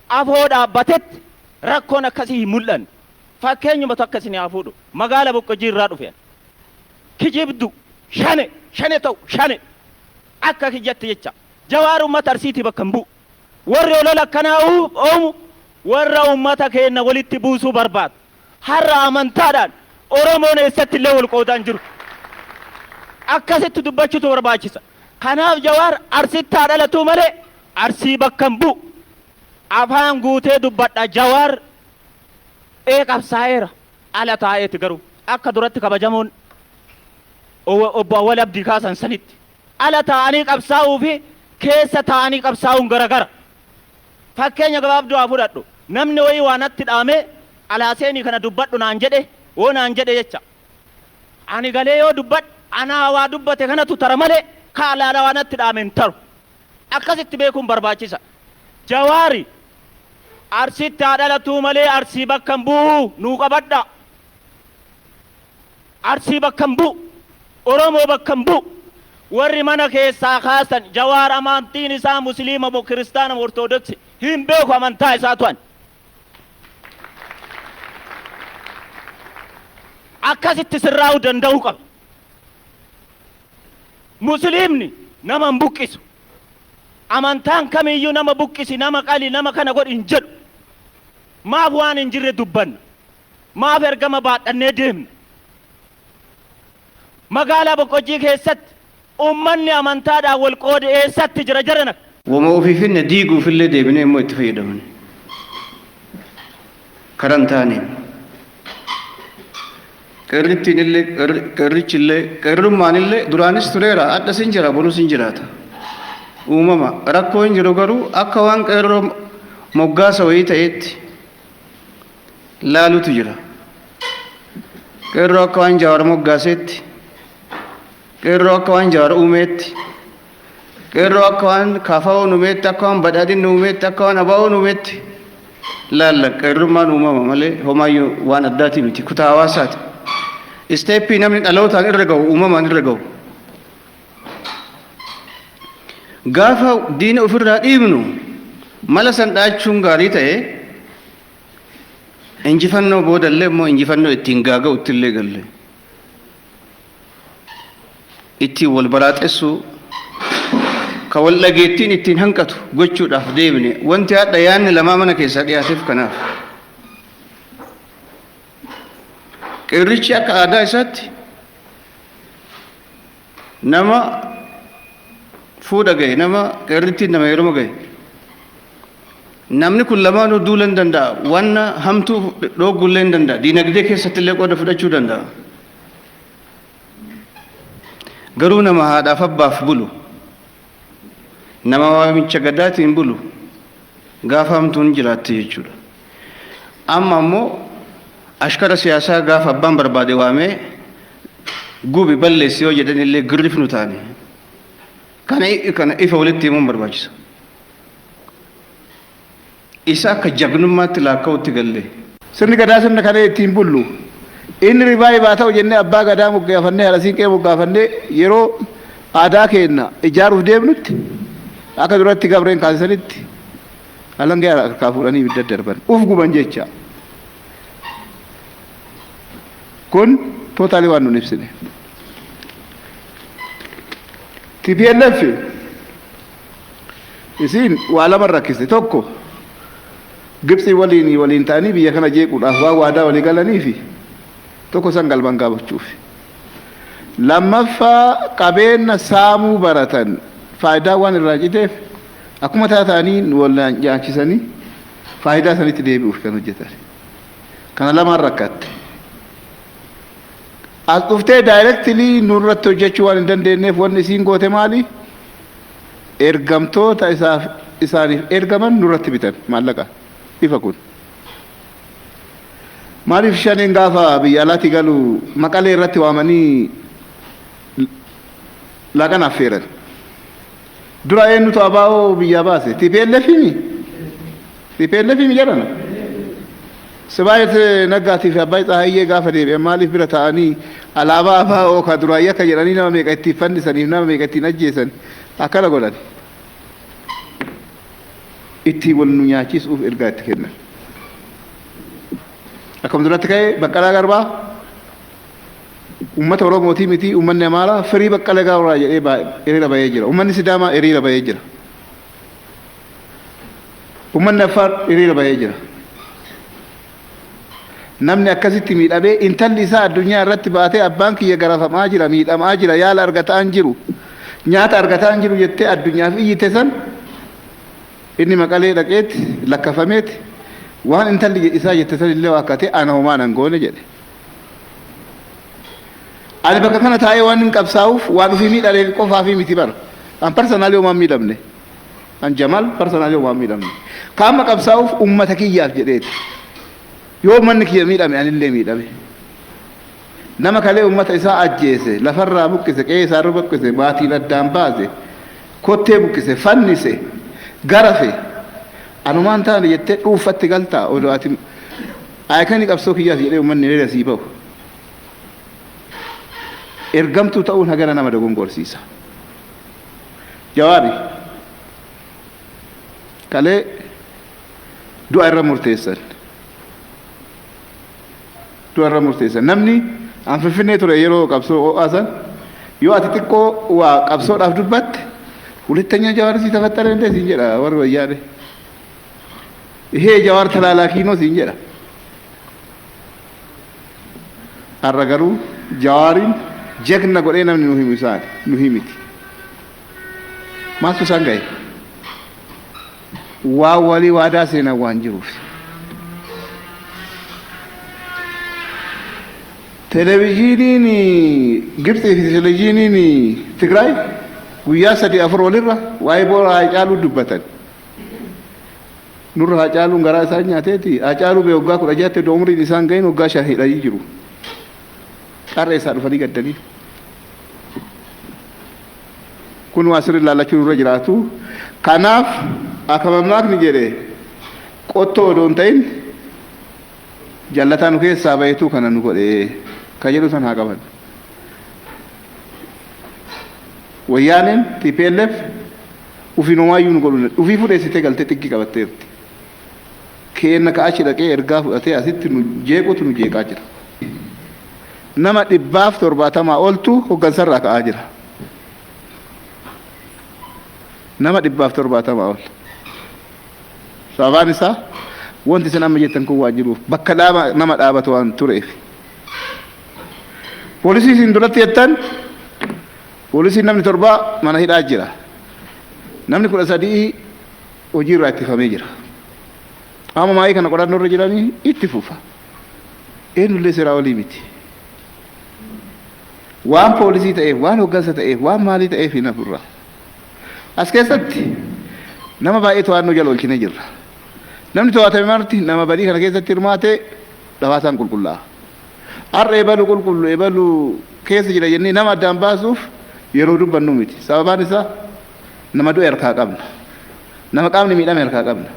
afoo dhaabbatetti rakkoon akkasii hin mul'anne. Fakkeenyuma takka isin haa fuudhu. Magaala Boqqojjii irraa dhufe. Kijibdu shane shane ta'u shane akka kiyyatti jecha. Jawaar uummata Arsiitii bakka hin bu'u. Warri olola akkanaa oomu warra uummata keenya walitti buusuu barbaadu. Har'a amantaadhaan Oromoon eessatti illee wal qoodaa hin jiru. Akkasitti dubbachuutu barbaachisa. Kanaaf Jawaar Arsitti haa dhalatuu malee Arsii bakka hin bu'u. Afaan guutee dubbadha Jawaar ee qabsaa'eera. Ala taa'eeti garuu akka duratti kabajamoon obbo Awwal Abdii kaasan sanitti. Ala taa'anii qabsaa'uu fi keessa taa'anii qabsaa'uun garagara. Fakkeenya gabaabduu haa fudhadhu. Namni wayii waa natti dhaamee alaa seenii kana dubbadhu naan jedhe woo naan jedhe jecha. Ani galee yoo dubbadhe anaa waa dubbate kanatu tara malee ka alaa waa natti dhaame hin taru. Akkasitti beekuun barbaachisa. Jawaari Arsitti haa dhalatuu malee Arsii bakka hin bu'u nuu qabadha. Arsii bakka hin bu'u. Oromoo bakka hin bu'u. Warri mana keessaa kaasan Jawaar amantiin isaa Musliima moo Kiristaana moo Ortodoksi hin beeku amantaa isaatu ani. Akkasitti sirraa'uu danda'uu qaba. Musliimni nama hin buqqisu. Amantaan kamiyyuu nama buqqisi, nama qali, nama kana godhi hin jedhu. Maaf waan hin jirre dubbanna? Maaf ergama baadhannee deemna? Magaalaa Boqqojjii keessatti ummanni amantaadhaan wal qoode eessatti jira jarana? Woma ofii finne diiguufillee deebinee immoo itti fayyadamne. Karaa hin taaneen. Qeerrittiin illee qeerrichi illee qeerrummaan illee duraanis tureera hadhas hin jira borus hin jiraata. Uumama rakkoo hin jiru garuu akka waan qeerroo moggaasa wayii ta'eetti laalutu jira. Qeerroo akka waan Jawaar moggaaseetti, qeerroo akka waan Jawaar uumeetti, qeerroo akka waan KFO'n uumeetti, akka waan badhaadhinni uumeetti, akka waan ABO'n uumeetti laalla. Qeerrummaan uumama malee homaayyuu waan addaatii miti, kutaa hawaasaati. Isteeppii namni dhalootaan irra ga'u uumamaan irra ga'u. Gaafa diina ofirraa dhiibnu mala san dhaachuun gaarii ta'e, injifannoo boodallee immoo injifannoo ittiin gaaga'utti illee galle. Ittiin wal baraaxessuu ka wal dhageettiin ittiin hanqatu gochuudhaaf deemne. Wanti hadha yaanni lamaa mana keessaa dhiyaateef kanaaf. Qeerrichi akka aadaa isaatti nama fuudha gahe, nama qeerrittiin nama heeruma gahe. Namni kun lamaanuu duula hin danda'a. Wanna hamtuu dhooggullee hin danda'a. Diinagdee keessatti illee qooda fudhachuu danda'a. Garuu nama haadhaaf abbaaf bulu, nama waamicha gadaatiin bulu, gaafa hamtuun jiraatti jechuudha. Amma ammoo ashkara siyaasaa gaafa abbaan barbaade waamee gubi balleessi yoo jedhan illee girrifnu taane. Kana ifa walitti himuun barbaachisa. Isa akka jagnummaatti laakka'utti galle. Sirni gadaa sirna kana ittiin bullu. Inni revive haa ta'u jennee abbaa gadaa moggaafannee, haadha siinqee moggaafannee yeroo aadaa keenya ijaaruuf deemnutti akka duratti gabreen kaasisanitti alangee harkaa fuudhanii ibidda darban. Uf guban jecha. Kun totally waan nun ibsine. TPLF isiin waa lama rakkiste. Tokko, Gibxii waliin ta'anii biyya kana jeequudhaaf waan waadaa walii galanii fi tokko san galmaan gaafachuuf. Lammaffaa, qabeenya saamuu baratan faayidaa waan irraa citeef akkuma taatanii wal nyaachisanii faayidaa sanitti deebi'uuf kan hojjetan. Kana lamaan rakkatte. As dhuftee directly nurratti hojjechuu waan hin dandeenyeef, wanni isiin goote maali? Ergamtoota isaaf isaaniif ergaman nurratti bitan maallaqa. Ifa kun. Maaliif Shaneen gaafa biyya alaatti galu Maqalee irratti waamanii laaqana affeeran? Dura eenyutu ABO biyyaa baase? TPLF himi? TPLF himi jedhana. Sibaayet Naggaatii fi Abbaay Tsahaayyee gaafa deebi'an maaliif bira taa'anii alaabaa ABO ka duraayyii akka jedhanii nama meeqa ittiin fannisaniif, nama meeqa ittiin ajjeesan akkana godhan? Ittiin wal nu nyaachisuuf ergaa itti kennan. Akkuma duratti ka'e, Baqqalaa Garbaa uummata Oromootii miti, uummanni Amaaraa "Free Baqqala Garbaa" jedhee hiriira bahee jira. Uummanni Sidaamaa hiriira bahee jira. Uummanni Affaar hiriira bahee jira. Namni akkasitti miidhamee, intalli isaa addunyaa irratti baatee "Abbaan kiyya garafamaa jira, miidhamaa jira, yaala argataa hin jiru, nyaata argataa hin jiru" jettee addunyaaf iyyite san, inni Maqalee dhaqeetti lakkafameeti waan intalli isaa jette san illee waakkatee "Ana homaa nan goone" jedhe. Ani bakka kana taa'ee waan hin qabsaa'uuf waan ofii miidhameef qofaafii miti bara. An personally homaa hin miidhamne. An Jamal personally homaa hin miidhamne. Kaama qabsaa'uuf ummata kiyyaaf jedheeti. Yoo uummanni kiyya miidhame, anillee miidhame. Nama kalee ummata isaa ajjeese, lafarraa buqqise, qe'ee isaarra buqqise, maatiin addaan baase, kottee buqqise, fannise, garafe. Anumaan taane jettee dhuunfatti galtaa odoo ati ayikanii qabsoo kiyyaas jedhee uummanni hiriira sii bahu. Ergamtuu ta'uun hagana nama dogongorsiisa. Jawaabi kalee du'a irra murteessan. Du'a irra murteessan. Namni an Finfinnee ture yeroo qabsoo ho'aa san, yoo ati xiqqoo waa qabsoodhaaf dubbatte, "ሁለተኛ ጃዋር እዚህ ተፈጠረ እንዴ" siin jedha warri Wayyaane. "ይሄ ጃዋር ተላላኪ ነው" siin jedha. Har'a garuu Jawaariin jagna godhee namni nu himu isaan nu himiti. Maaltu isaan gahe? Waan walii waadaa seenan waan jiruuf. Televezyiiniin Gibxii fi televezyiiniin Tigraay guyyaa sadii afur walirra waa'ee boora Haacaaluu dubbatan. Nurra Haacaaluun garaa isaan nyaateeti. Haacaaluu bee waggaa 16tti iddoo umriin isaan gahin waggaa 5 hidhanii jiru. Qarree isaa dhufanii gaddanii. Kun waa sirri ilaallachuu nurra jiraatu. Kanaaf akka mammaakni jedhe, qottoo odoo hin ta'in jallataa nu keessaa bahetu kana nu godhe ka jedhu san haa qaban. Wayyaaneen TPLF ufiin homaayyuu nu godhu ufii fudheessitee galtee xiqqii qabatteerti. Keenna ka achi dhaqee ergaa fudhatee asitti nu jeequtu nu jeeqaa jira. Nama 170 oltu hoggansarraa ka'aa jira. Nama 170 ol. Sababaan isaa wanti isin amma jettan kun waan jiruuf, bakka dhaaba nama dhaabatu waan tureef. Poolisii isin duratti jettan, poolisiin namni 7 mana hidhaa jira. Namni 13 hojii irraa ittifamee jira. Amma maayii kana qorannoo irra jiranii itti fufa. Eenyullee seeraa olii miti. Waan poolisii ta'eef, waan hoggansa ta'eef, waan maalii ta'eef hin hafurra. As keessatti nama baay'ee to'annoo jala oolchinee jirra. Namni to'atame marti nama badii kana keessatti hirmaate dhawaasaan qulqullaa'a. Har'a ebalu qulqullu, ebalu keessa jira jennee nama addaan baasuuf yeroo dubbannu miti. Sababaan isaa nama du'e harkaa qabna. Nama qaamni miidhame harkaa qabna.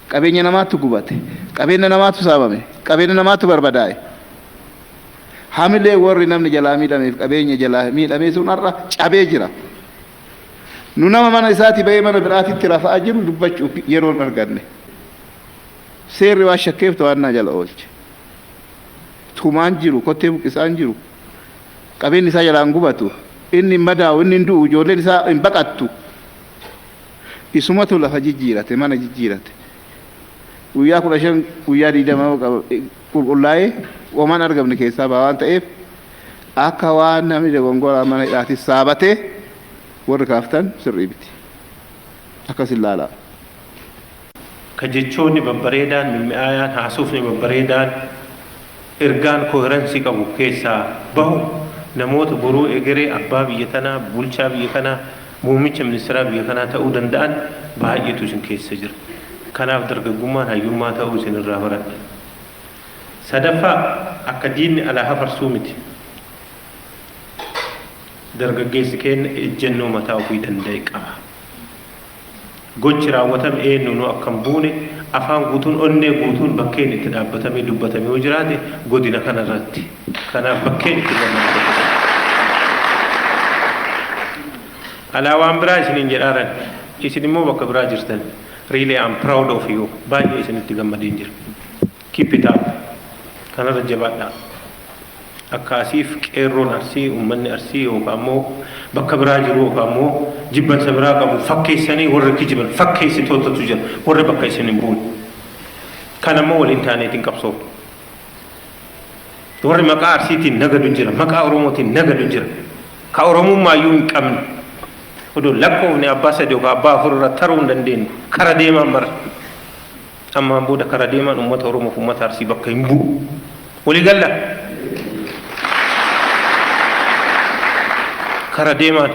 Qabeenya namaatu gubate. Qabeenya namaatu saamame. Qabeenya namaatu barbadaa'e. Hamilee warri namni jalaa miidhameef qabeenya jalaa miidhamee sun har'a cabee jira. Nu nama mana isaatii bahee mana biraatitti rafa'aa jiru dubbachuuf yeroo hin arganne. Seerri waan shakkeef to'annaa jala oolche. Tumaan jiru, kottee buqqisaan jiru. Qabeenyi isaa jalaan gubatu. Inni hin madaa'u, inni hin du'u, ijoolleen isaa hin baqattu. Isumatu lafa jijjiirate, mana jijjiirate. Guyyaa 15, guyyaa 20 qulqullaa'ee homaan argamne keessaa ba'a waan ta'eef, akka waan namni dogongoraa mana hidhaatis saabatee warri kaaftan sirrii miti. Akkas ilaalaa. Ka jechoonni babbareedaan, mimmi'aayaan, haasofni babbareedaan, ergaan coherence qabu keessaa bahu. Namoota boruu egeree abbaa biyya tanaa, bulchaa biyya kanaa, muummicha ministeeraa biyya kanaa ta'uu danda'an baay'eetu isin keessa jira. Kanaaf dargaggummaan hayyummaa ta'uu isin irraa baradha. Sadaffaa, akka diinni alaa hafarsuu miti. Dargaggeessi keenya ejjennoo mataa ofii danda'e qaba. Gochi raawwatame eenyuunuu akka hin buune afaan guutuun, onnee guutuun bakkeen itti dhaabbatamee dubbatame yoo jiraate godina kana irratti. Kanaaf bakkeen itti gammadu. Alaa waan biraa isiniin jedhaaran, isin immoo bakka biraa jirtan. Really, I'm proud of you. Baay'ee isinitti gammadeen jira. Keep it up. Kanarra jabaadhaa. Akka asiif qeerroon Arsii, uummanni Arsii yookaan immoo bakka biraa jiru yookaan immoo jibbansa biraa qabu fakkeessanii warri kijiban fakkeessitootatu jira, warri bakka isin hin buune. Kan ammoo waliin taaneetiin qabsoofu. Warri maqaa Arsiitiin nagadu jira, maqaa Oromootiin nagadu jira. Ka Oromummaayyuu hin qabne. Odoo lakkoofne abbaa sadi yookaan abbaa afur irra taruu hin dandeenye. Kara deemaan mara. Ammaan booda kara deemaan uummata Oromoof uummata Arsii bakka hin bu'u. Walii galla. Kara deemaan.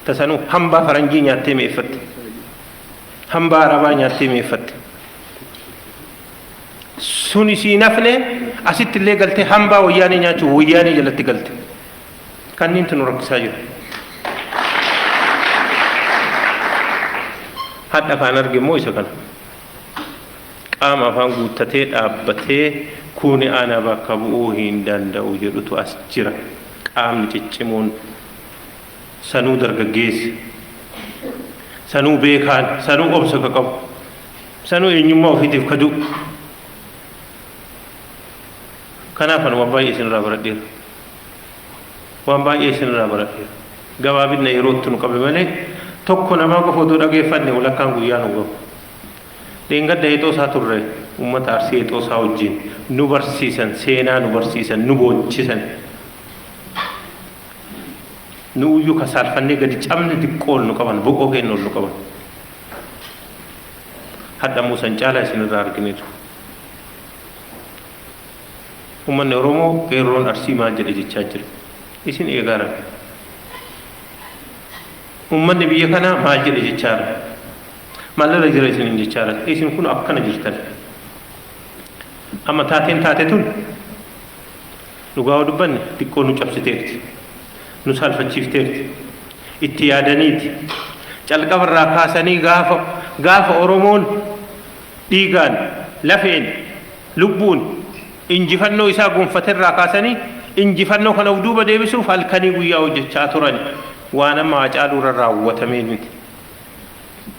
Tasanuu hambaa faranjii nyaattee mi'eeffatte. Hambaa arabaa nyaattee mi'eeffatte. Suni siin hafne, asitti illee galtee hambaa wayyaanee nyaachuu wayyaanee jalatti galte. Kanniintu nu rakkisaa jiru. Hadha kaan arge immoo isa kana. Qaama afaan guuttatee dhaabbatee kuni ana bakka bu'uu hin danda'u jedhutu as jira. Qaamni ciccimoon, sanuu dargaggeessi, sanuu beekaan, sanuu obsa ka qabu, sanuu eenyummaa ofiitiif ka du'u. Kanaaf ani waan baay'ee isinirraa baradheera. Waan baay'ee isinirraa baradheera. Gabaabinna yerootti nu qabe malee tokko namaa qofa otoo dhageeffanne walakkaan guyyaa nu gahu. Dheengadda Heexoosaa turre, uummata Arsii Heexoosaa wajjin nu barsiisan, seenaa nu barsiisan, nu boochisan. Nu iyyuu ka saalfannee gadi cabne xiqqoo ol nu qaban, boqoo keenya ol nu qaban. Hadha Muusan caalaa isinirraa argineetu. Uummanni Oromoo, qeerroon Arsii maal jedhe jechaa jira. Isin eegaaran. Uummanni biyya kanaa maal jedhe jechaa jira. Maalirra jira isiniin jechaa jira. Isin kun akkana jirtan. Amma taateen taate tun dhugaa yoo dubbanne xiqqoo nu cabsiteerti. Nu saalfachiifteerti. Itti yaadaniiti. Calqabarraa kaasanii gaafa Oromoon dhiigaan, lafeen, lubbuun injifannoo isaa gonfaterraa kaasanii injifannoo kana of duuba deebisuuf halkanii guyyaa hojjechaa turan, waan amma Haacaaluu irra raawwatamee miti.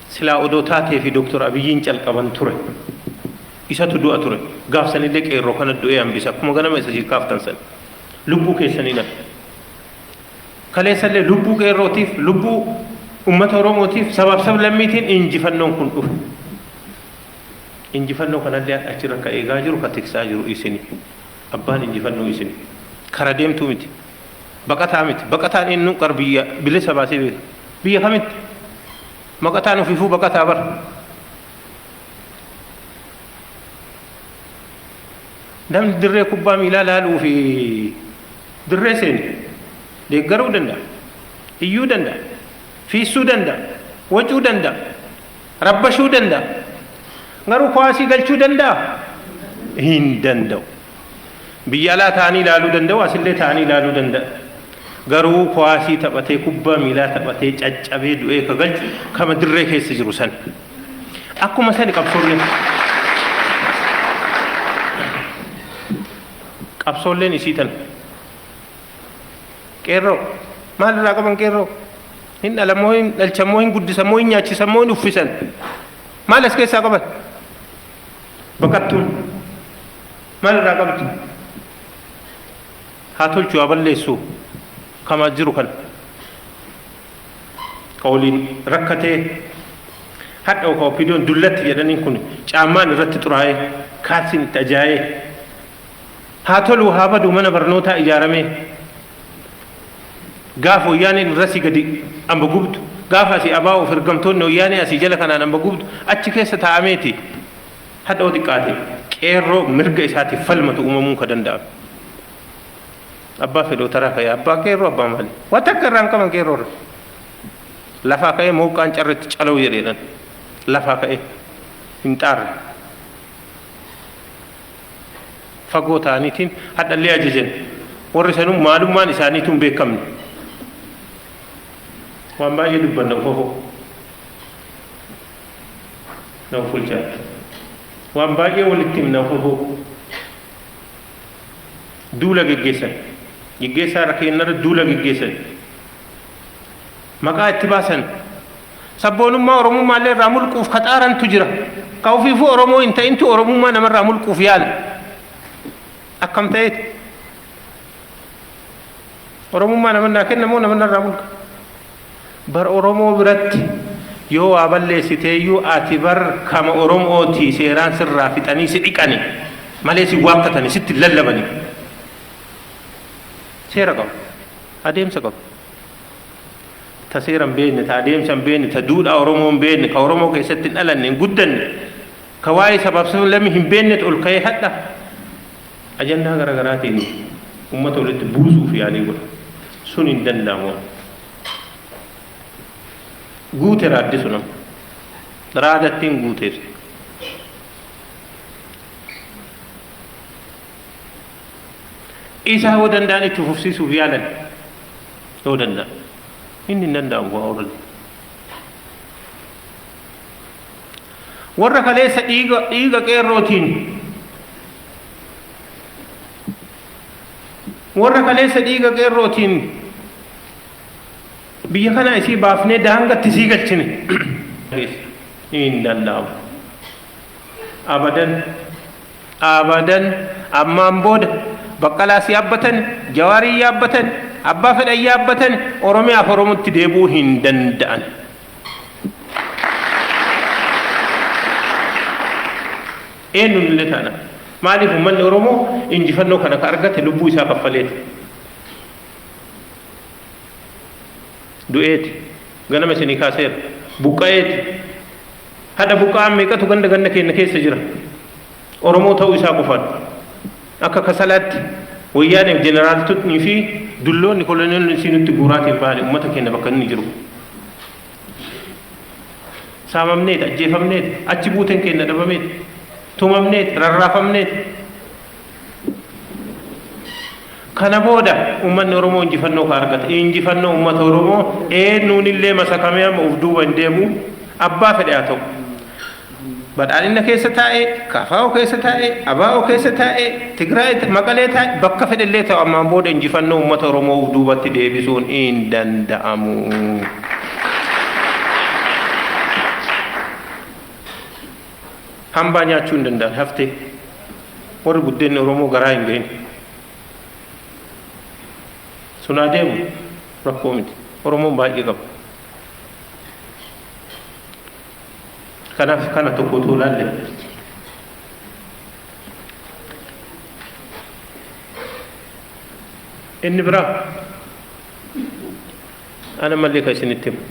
Silaa odoo taatee fi Dooktor Abiyyiin calqaban ture. Isatu du'a ture. Gaafsanillee qeerroo kana du'ee hambisa. Akkuma ganama isa kaaftan san. Lubbuu keessanii nafe. Kaleessallee lubbuu qeerrootiif, lubbuu uummata Oromootiif, sabaaf sablammiitiin injifannoon kun dhufe. Injifannoo kanallee achirra ka eegaa jiru, ka tiksaa jiru isini. Abbaan injifannoo isini. Kara deemtuu miti. Baqataa miti. Baqataan eenyu qar biyya bilisa baasee beeka. Biyya kamitti? Baqataan ofiifuu baqataa bara. Namni dirree kubbaa miilaa laaluu fi dirree seene deeggaruu danda'a. Iyyuu danda'a. Fiissuu danda'a. Wacuu danda'a. Rabbashuu danda'a. Garuu kuwaasii galchuu danda'a? Hin danda'u. Biyya alaa ta'anii ilaaluu danda'u, asillee ta'anii ilaaluu danda'a. Garuu kuwaasii taphatee, kubbaa miilaa taphatee caccabee du'ee ka galchu kama dirree keessa jiru sana. Akkuma sani qabsoolleen. Qabsoolleen isii tana. Qeerroo maal irraa qaban qeerroo? Hin dhalamoo, hin dhalchamoo, hin guddisamoo, hin nyaachisamoo, hin uffisan. Maal as keessaa qaban? Baqattuun maal irraa qabdi? Haa tolchu, haa balleessu, kamaa jiru kana. Ka waliin rakkatee hadha ka opiidiyoon dullatti jedhaniin kun caammaan irratti xuraa'ee, kaalsiin itti ajaa'ee, haa toluu haa badu, mana barnootaa ijaaramee gaafa wayyaaneen irrasii gadi amba gubdu, gaafa asii abaa of ergamtoonni wayyaanee asii jala kanaan amba gubdu achi keessa taa'ameeti. Hadha oo xiqqaate Qeerroo mirga isaatiif falmatu uumamuun ka danda'ame. Abbaa fedhoo taraa ka'ee abbaa qeerroo abbaa maali? Waa takka irraa hin qaban qeerroo irra. Lafaa ka'ee mooqqaan carretti calawu jedheedhan. Lafaa ka'ee hin xaarre. Fagoo ta'aniitiin hadhallee ajajan. Warri sanuu maalummaan isaaniituu hin beekamne. Waan baay'ee dubbanna ufafoo. Na ufulchaa. Waan baay'ee walitti himna ufafoo. Duula geggeessan. Geggeessaa irra keenyarra duula geggeessan. Maqaa itti baasan. Sabboonummaa Oromummaa illee irraa mulquuf ka xaarantu jira. Ka ofiifuu Oromoo hin ta'intu Oromummaa namarraa mulquuf yaala. Akkam ta'eeti? Oromummaa nama naa kenna moo nama narraa mulqa? Bar Oromoo biratti yoo waa balleessiteeyyuu ati bar kama Oromooti seeraan sirraa fixanii si dhiqani malee si waakkatani sitti hin lallabani. Seera qaba. Adeemsa qaba. Ta seera hin beekne, ta adeemsa hin beekne, ta duudhaa Oromoo hin beekne, ka Oromoo keessatti hin dhalanne, hin guddanne, ka waa'ee sabaaf sablammii hin beeknetu ol ka'ee hadha ajandaa gara garaatiin ummata walitti buusuuf yaalii godha. Sun hin danda'amu. Guute raaddi sun amma. Raadattiin guuteef. Isa yoo danda'an itti fufsiisuuf yaalan. Yoo danda'an. Inni hin danda'amu waa oolani. Warra kaleessa dhiiga dhiiga qeerrootiin warra kaleessa dhiiga qeerrootiin biyya kana isii baafnee daangatti isii galchine hin danda'amu. Abadan abadan ammaan booda Baqqalaas yaabbatan, Jawaarii yaabbatan, abbaa fedhan yaabbatan Oromiyaaf Oromotti deebi'uu hin danda'an. Eenyuun illee taana. Maaliif uummanni Oromoo injifannoo kana ka argate lubbuu isaa kaffaleeti. Du'eeti. Ganama isinii kaaseera. Buqqa'eeti. Hadha buqqa'aan meeqatu ganda ganda keenya keessa jira. Oromoo ta'uu isaa qofaan. Akka kasalaatti wayyaaneef jeneraaltotni fi dulloonni koloneelonni isii nutti guuraatiin bahani uummata keenya bakka inni jiru. Saamamneeti, ajjeefamneeti, achi buuteen keenya dhabameeti, tumamneeti, rarraafamneeti. Kana booda uummanni Oromoo injifannoo ka argate. Injifannoo uummata Oromoo eenyuun illee masakamee amma of duuba hin deemu abbaa fedhe haa ta'u. Badhaadhina keessa taa'ee, KFO keessa taa'ee, ABO keessa taa'ee, Tigraay Maqalee taa'ee bakka fedhe illee ta'u ammaan booda injifannoo uummata Oromoo of duubatti deebisuun hin danda'amu. Hambaa nyaachuu hin danda'an haftee warri buddeenni Oromoo garaa hin gahin. Sun haa deemu rakkoo miti. Oromoon baay'ee qaba. Kanaaf kana tokko utuu ilaalle. Inni biraa ana mallee kan isinitti himu.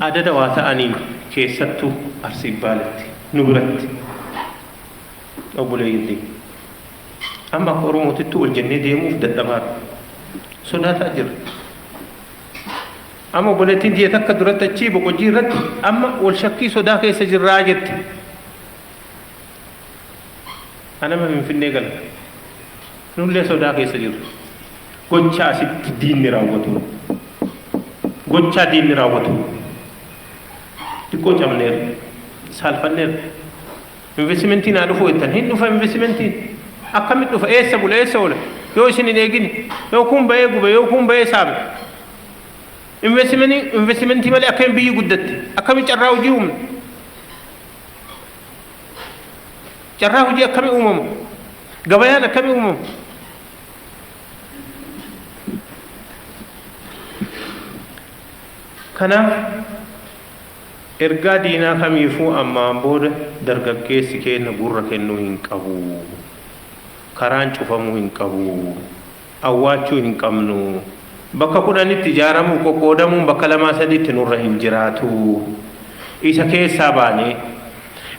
Adada waa ta'aniin keessattuu Arsii Baaletti nu biratti obboleeyyiin teenya. Amma akka Oromootittuu ol jennee deemuuf dadhabaadha. Sodaataa jirra. Amma obboleettiin tiyya takka duratti achii boqojjii irratti amma wal shakkii sodaa keessa jirraa jette. Anama Finfinnee gala. Nullee sodaa keessa jirra. Gochaa asitti diinni raawwatu. Gochaa diinni raawwatu. Xiqqoo cabneerra. Saalfanneerra. Investimentiin haa dhufu jettan. Hin dhufa investimentiin. Akkamitti dhufa? Eessa bula? Eessa oola? Yoo isin hin eegin, yoo kun ba'ee gube, yoo kun ba'ee saame. Investimentii malee akkamiin biyyi guddatte? Akkamiin carraa hojii uumne? Carraa hojii akkamii uumama? Gabayaan akkamii uumama? Kanaaf Ergaa diinaa kamiifuu ammaan booda dargaggeessi keenna gurra kennuu hin qabu. Karaan cufamuu hin qabu. Awwaachuu hin qabnu. Bakka kudhanitti ijaaramuu, qoqqoodamuun bakka lamaa sadiitti nurra hin jiraatu. Isa keessaa baanee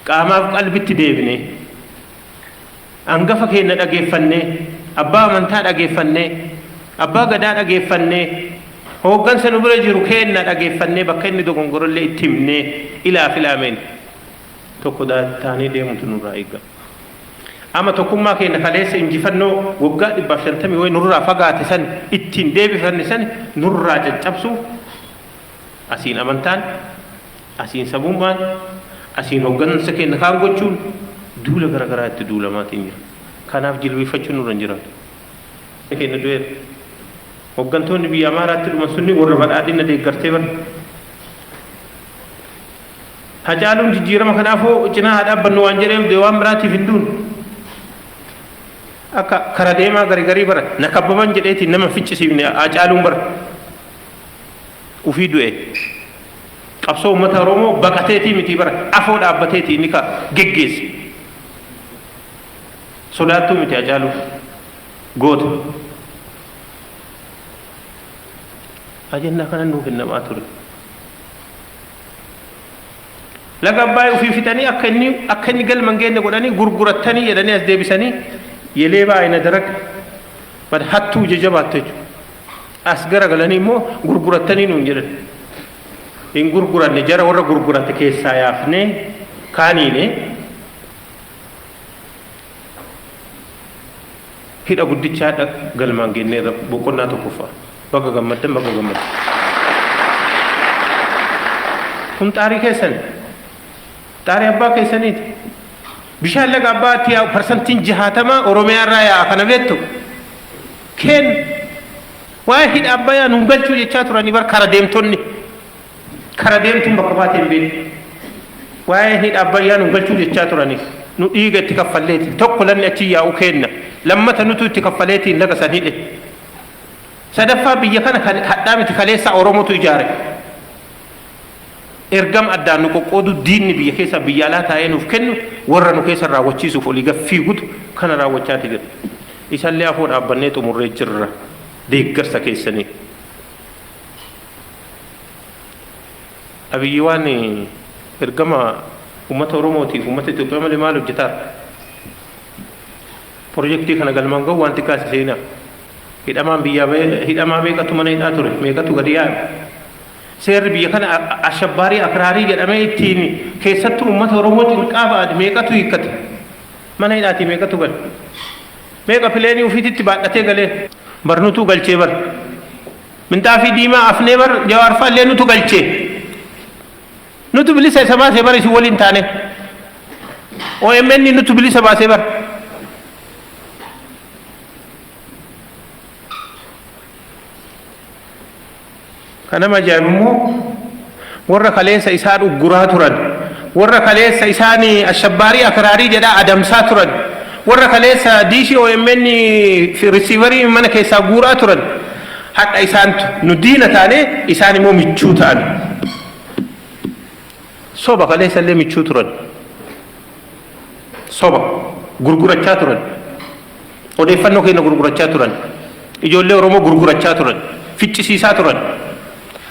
Qaamaaf qalbitti deebinee, angafa keenya dhageeffannee, abbaa amantaa dhageeffannee, abbaa gadaa dhageeffannee, hooggansa nu bira jiru keenna dhageeffannee, bakka inni dogongorollee itti himnee, ilaaf ilaameen tokko taanee deemutu nurraa eegama. Amma tokkummaa keenya kaleessa injifannoo waggaa 150 wayi nurraa fagaate san ittiin deebifanne san nurraa caccabsuuf asiin amantaan, asiin sabummaan, asiin hooggansa keenya kaan gochuun duula garaagaraa itti duulamaatiin jira. Kanaaf jilbiiffachuun nurra hin jiraatu. Keenya du'eera. Hooggantoonni biyya Amaaraatti dhuman sunni warra badhaadhina deeggartee bara. Hacaaluun jijjiirama kanaafuu cinaa haa dhaabbannu waan jedheef waan biraatiif hin duune. Akka kara deemaa garii garii bara na kabbaban jedheetiin nama ficcisiifne Hacaaluun bara. Ufii du'e. Qabsoo uummata Oromoo baqateetii miti bara, afoo dhaabbateetii inni ka geggeesse. Sodaattuu miti Hacaaluu. Goota. Ajandaa kana nuu kennamaa ture. Laga Abbaay ofii fixanii akka inni galma hin geenye godhanii, gurgurattanii jedhanii as deebisanii, yeleebaa ayina darag bad hattuu ija jabaattu jechuudha. As garagalanii immoo gurgurattanii nuun jedhan. Hin gurguranne, jara warra gurgurate keessaa yaafnee kaaniine hidha guddichaa galmaan geenneerra, boqonnaa tokkoffaa. Baga gammaddan, baga gammaddan. Kun xaarii keessan. Xaarii abbaa keessaniiti. Bishaan laga abbaatti yaa'u 60% Oromiyaa irraa yaa'a, kana beektu. Kenn waa'ee hidha Abbayyaa nuun galchuu jechaa turanii bar kara deemtonni. Kara deemtuun bakka baatee hin beektu. Waa'ee hidha Abbayyaa nuun galchuu jechaa turanii. Nu dhiiga itti kaffalleeti. Tokko, lanni achi yaa'u kenna. Lammata, nutu itti kaffaleetiin laga san hidhe. Sadaffaa, biyya kana kan hadhaa miti, kaleessa Oromotu ijaare. Ergama addaan nu qoqqoodu diinni biyya keessa biyya alaa taa'ee nuuf kennu, warra nu keessa raawwachiisuuf olii gad fiigutu kana raawwachaati jira. Isallee afoo dhaabbannee xumurree jirra deeggarsa keessanii. Abiyyi waan ergama uummata Oromootiif uummata Itoophiyaa malee maal hojjetaara? Pirojektii kana galmaan gahu waan xiqqaa isa seenaa. Hidhamaan biyyaa hidhamaa meeqatu mana hidhaa ture, meeqatu gadi yaa'e. Seerri biyya kana ashabbaarii akraarii jedhamee ittiin keessattuu uummata Oromoo cinqaa ba'an meeqatu hiikkate. Mana hidhaatii meeqatu gale. Meeqa pileenii ofiititti baadhatee galee. Bar nutu galchee bar. Minxaafii diimaa afnee bar, Jawaar fa'allee nutu galchee. Nutu bilisa isa baasee bar, isin waliin taane. OMN nutu bilisa baasee bar. Kan nama ajaa'ibu immoo warra kaleessa isaan ugguraa turan, warra kaleessa isaan ashabbaarii akraarii jedhaa adamsaa turan, warra kaleessa diishii OMN risiivarii mana keessaa guuraa turan, hadha isaantu nu diina taane, isaan immoo michuu ta'an. Soba, kaleessa illee michuu turan. Soba gurgurachaa turan. Odeeffannoo keenya gurgurachaa turan. Ijoollee Oromoo gurgurachaa turan. Ficcisiisaa turan.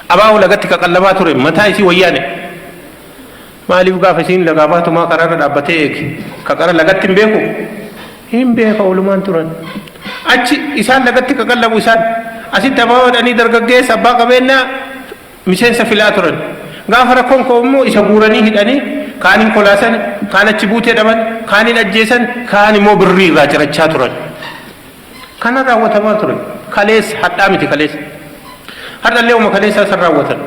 Abaa'oo lagatti qaqallabaa ture mataa isii wayyaane. Maaliif gaafa isiin lagaa baatumaa karaarra dhaabbatee eege? Kaqara lagatti hin beeku? Hin beeka, oolumaan turan. Achi isaan lagatti qaqallabu isaan. Asitti abaa'oo dhanii dargaggeessa abbaa qabeenyaa miseensa filaa turan. Gaafa rakkoon ka'u immoo isa guuranii hidhanii, kaaniin kolaasan, kaan achi buutee dhaban, kaaniin ajjeesan, kaan immoo birrii irraa cirachaa turan. Kana raawwatamaa ture. Kaleessa hadhaa miti kaleessa. Har'allee uma kaleessaa san raawwatan.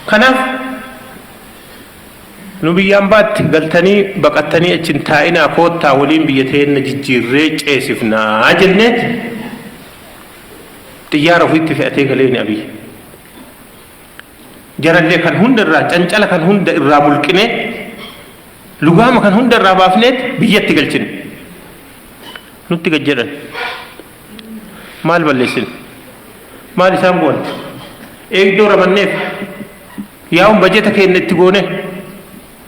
Kanaaf nu biyyaan baatti galtanii baqattanii achi hin taa'inaa, koottaa waliin biyya teenna jijjiirree ceesifnaa jenneet xiyyaara ofiitti fe'atee galeeni Abiy. Jarallee kan hunda irraa cancala kan hunda irraa mulqinee, lugaama kan hunda irraa baafneet biyyatti galchine. Nutti gad jedhan. Maal balleessine? Maal isaan goone? Eegdoo ramanneef, yaa'uun bajeta keenya itti goone,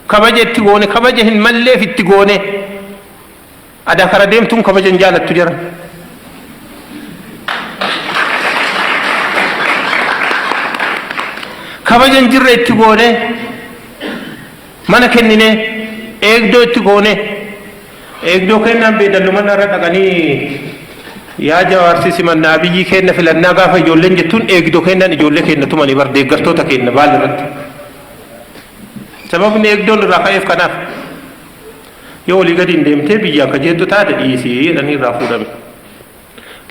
kabaja itti goone, kabaja hin malleef itti goone. Adaa kara deemtuun kabaja hin jaalattu jara. Kabaja hin jirre itti goone. Mana kenninee eegdoo itti goone, eegdoo kennaan beedallu mana irra dhaqanii, "Yaa Jawaarsi, simannaa, biyyi kenna filannaa," gaafa ijoolleen jettuun, eegdoo kennan ijoollee kenna tumanii bar deeggartoota kenna baal irratti. Sababni eegdoon irraa ka'eef kanaaf, yoo walii gadi hin deemtee biyyaan ka jettu taate dhiisii jedhanii irraa fuudhame.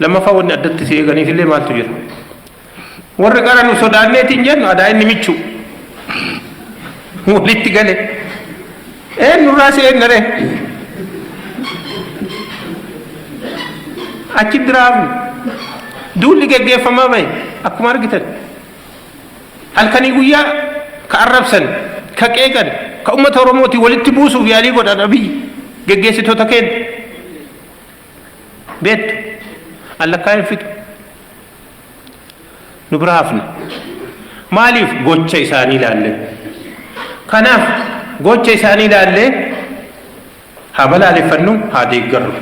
Lammaffaa, wanni addatti si eeganiif illee maaltu jira? Warri qara nu sodaanneetiin jennu adaa inni michu. Walitti gale. Nurraa si eegnare. Achi biraafnu. Duulli geggeeffamaa bahe akkuma argitan. Halkanii guyyaa ka arrabsan, ka qeeqan, ka uummata Oromootiin walitti buusuuf yaalii godhan Abiyyi geggeessitoota keenya. Beektu, allakkaa hin fixu. Nu bira hafne. Maaliif? Gocha isaanii ilaalle. Kanaaf gocha isaanii ilaallee haa balaaleffannu, haa deeggarru.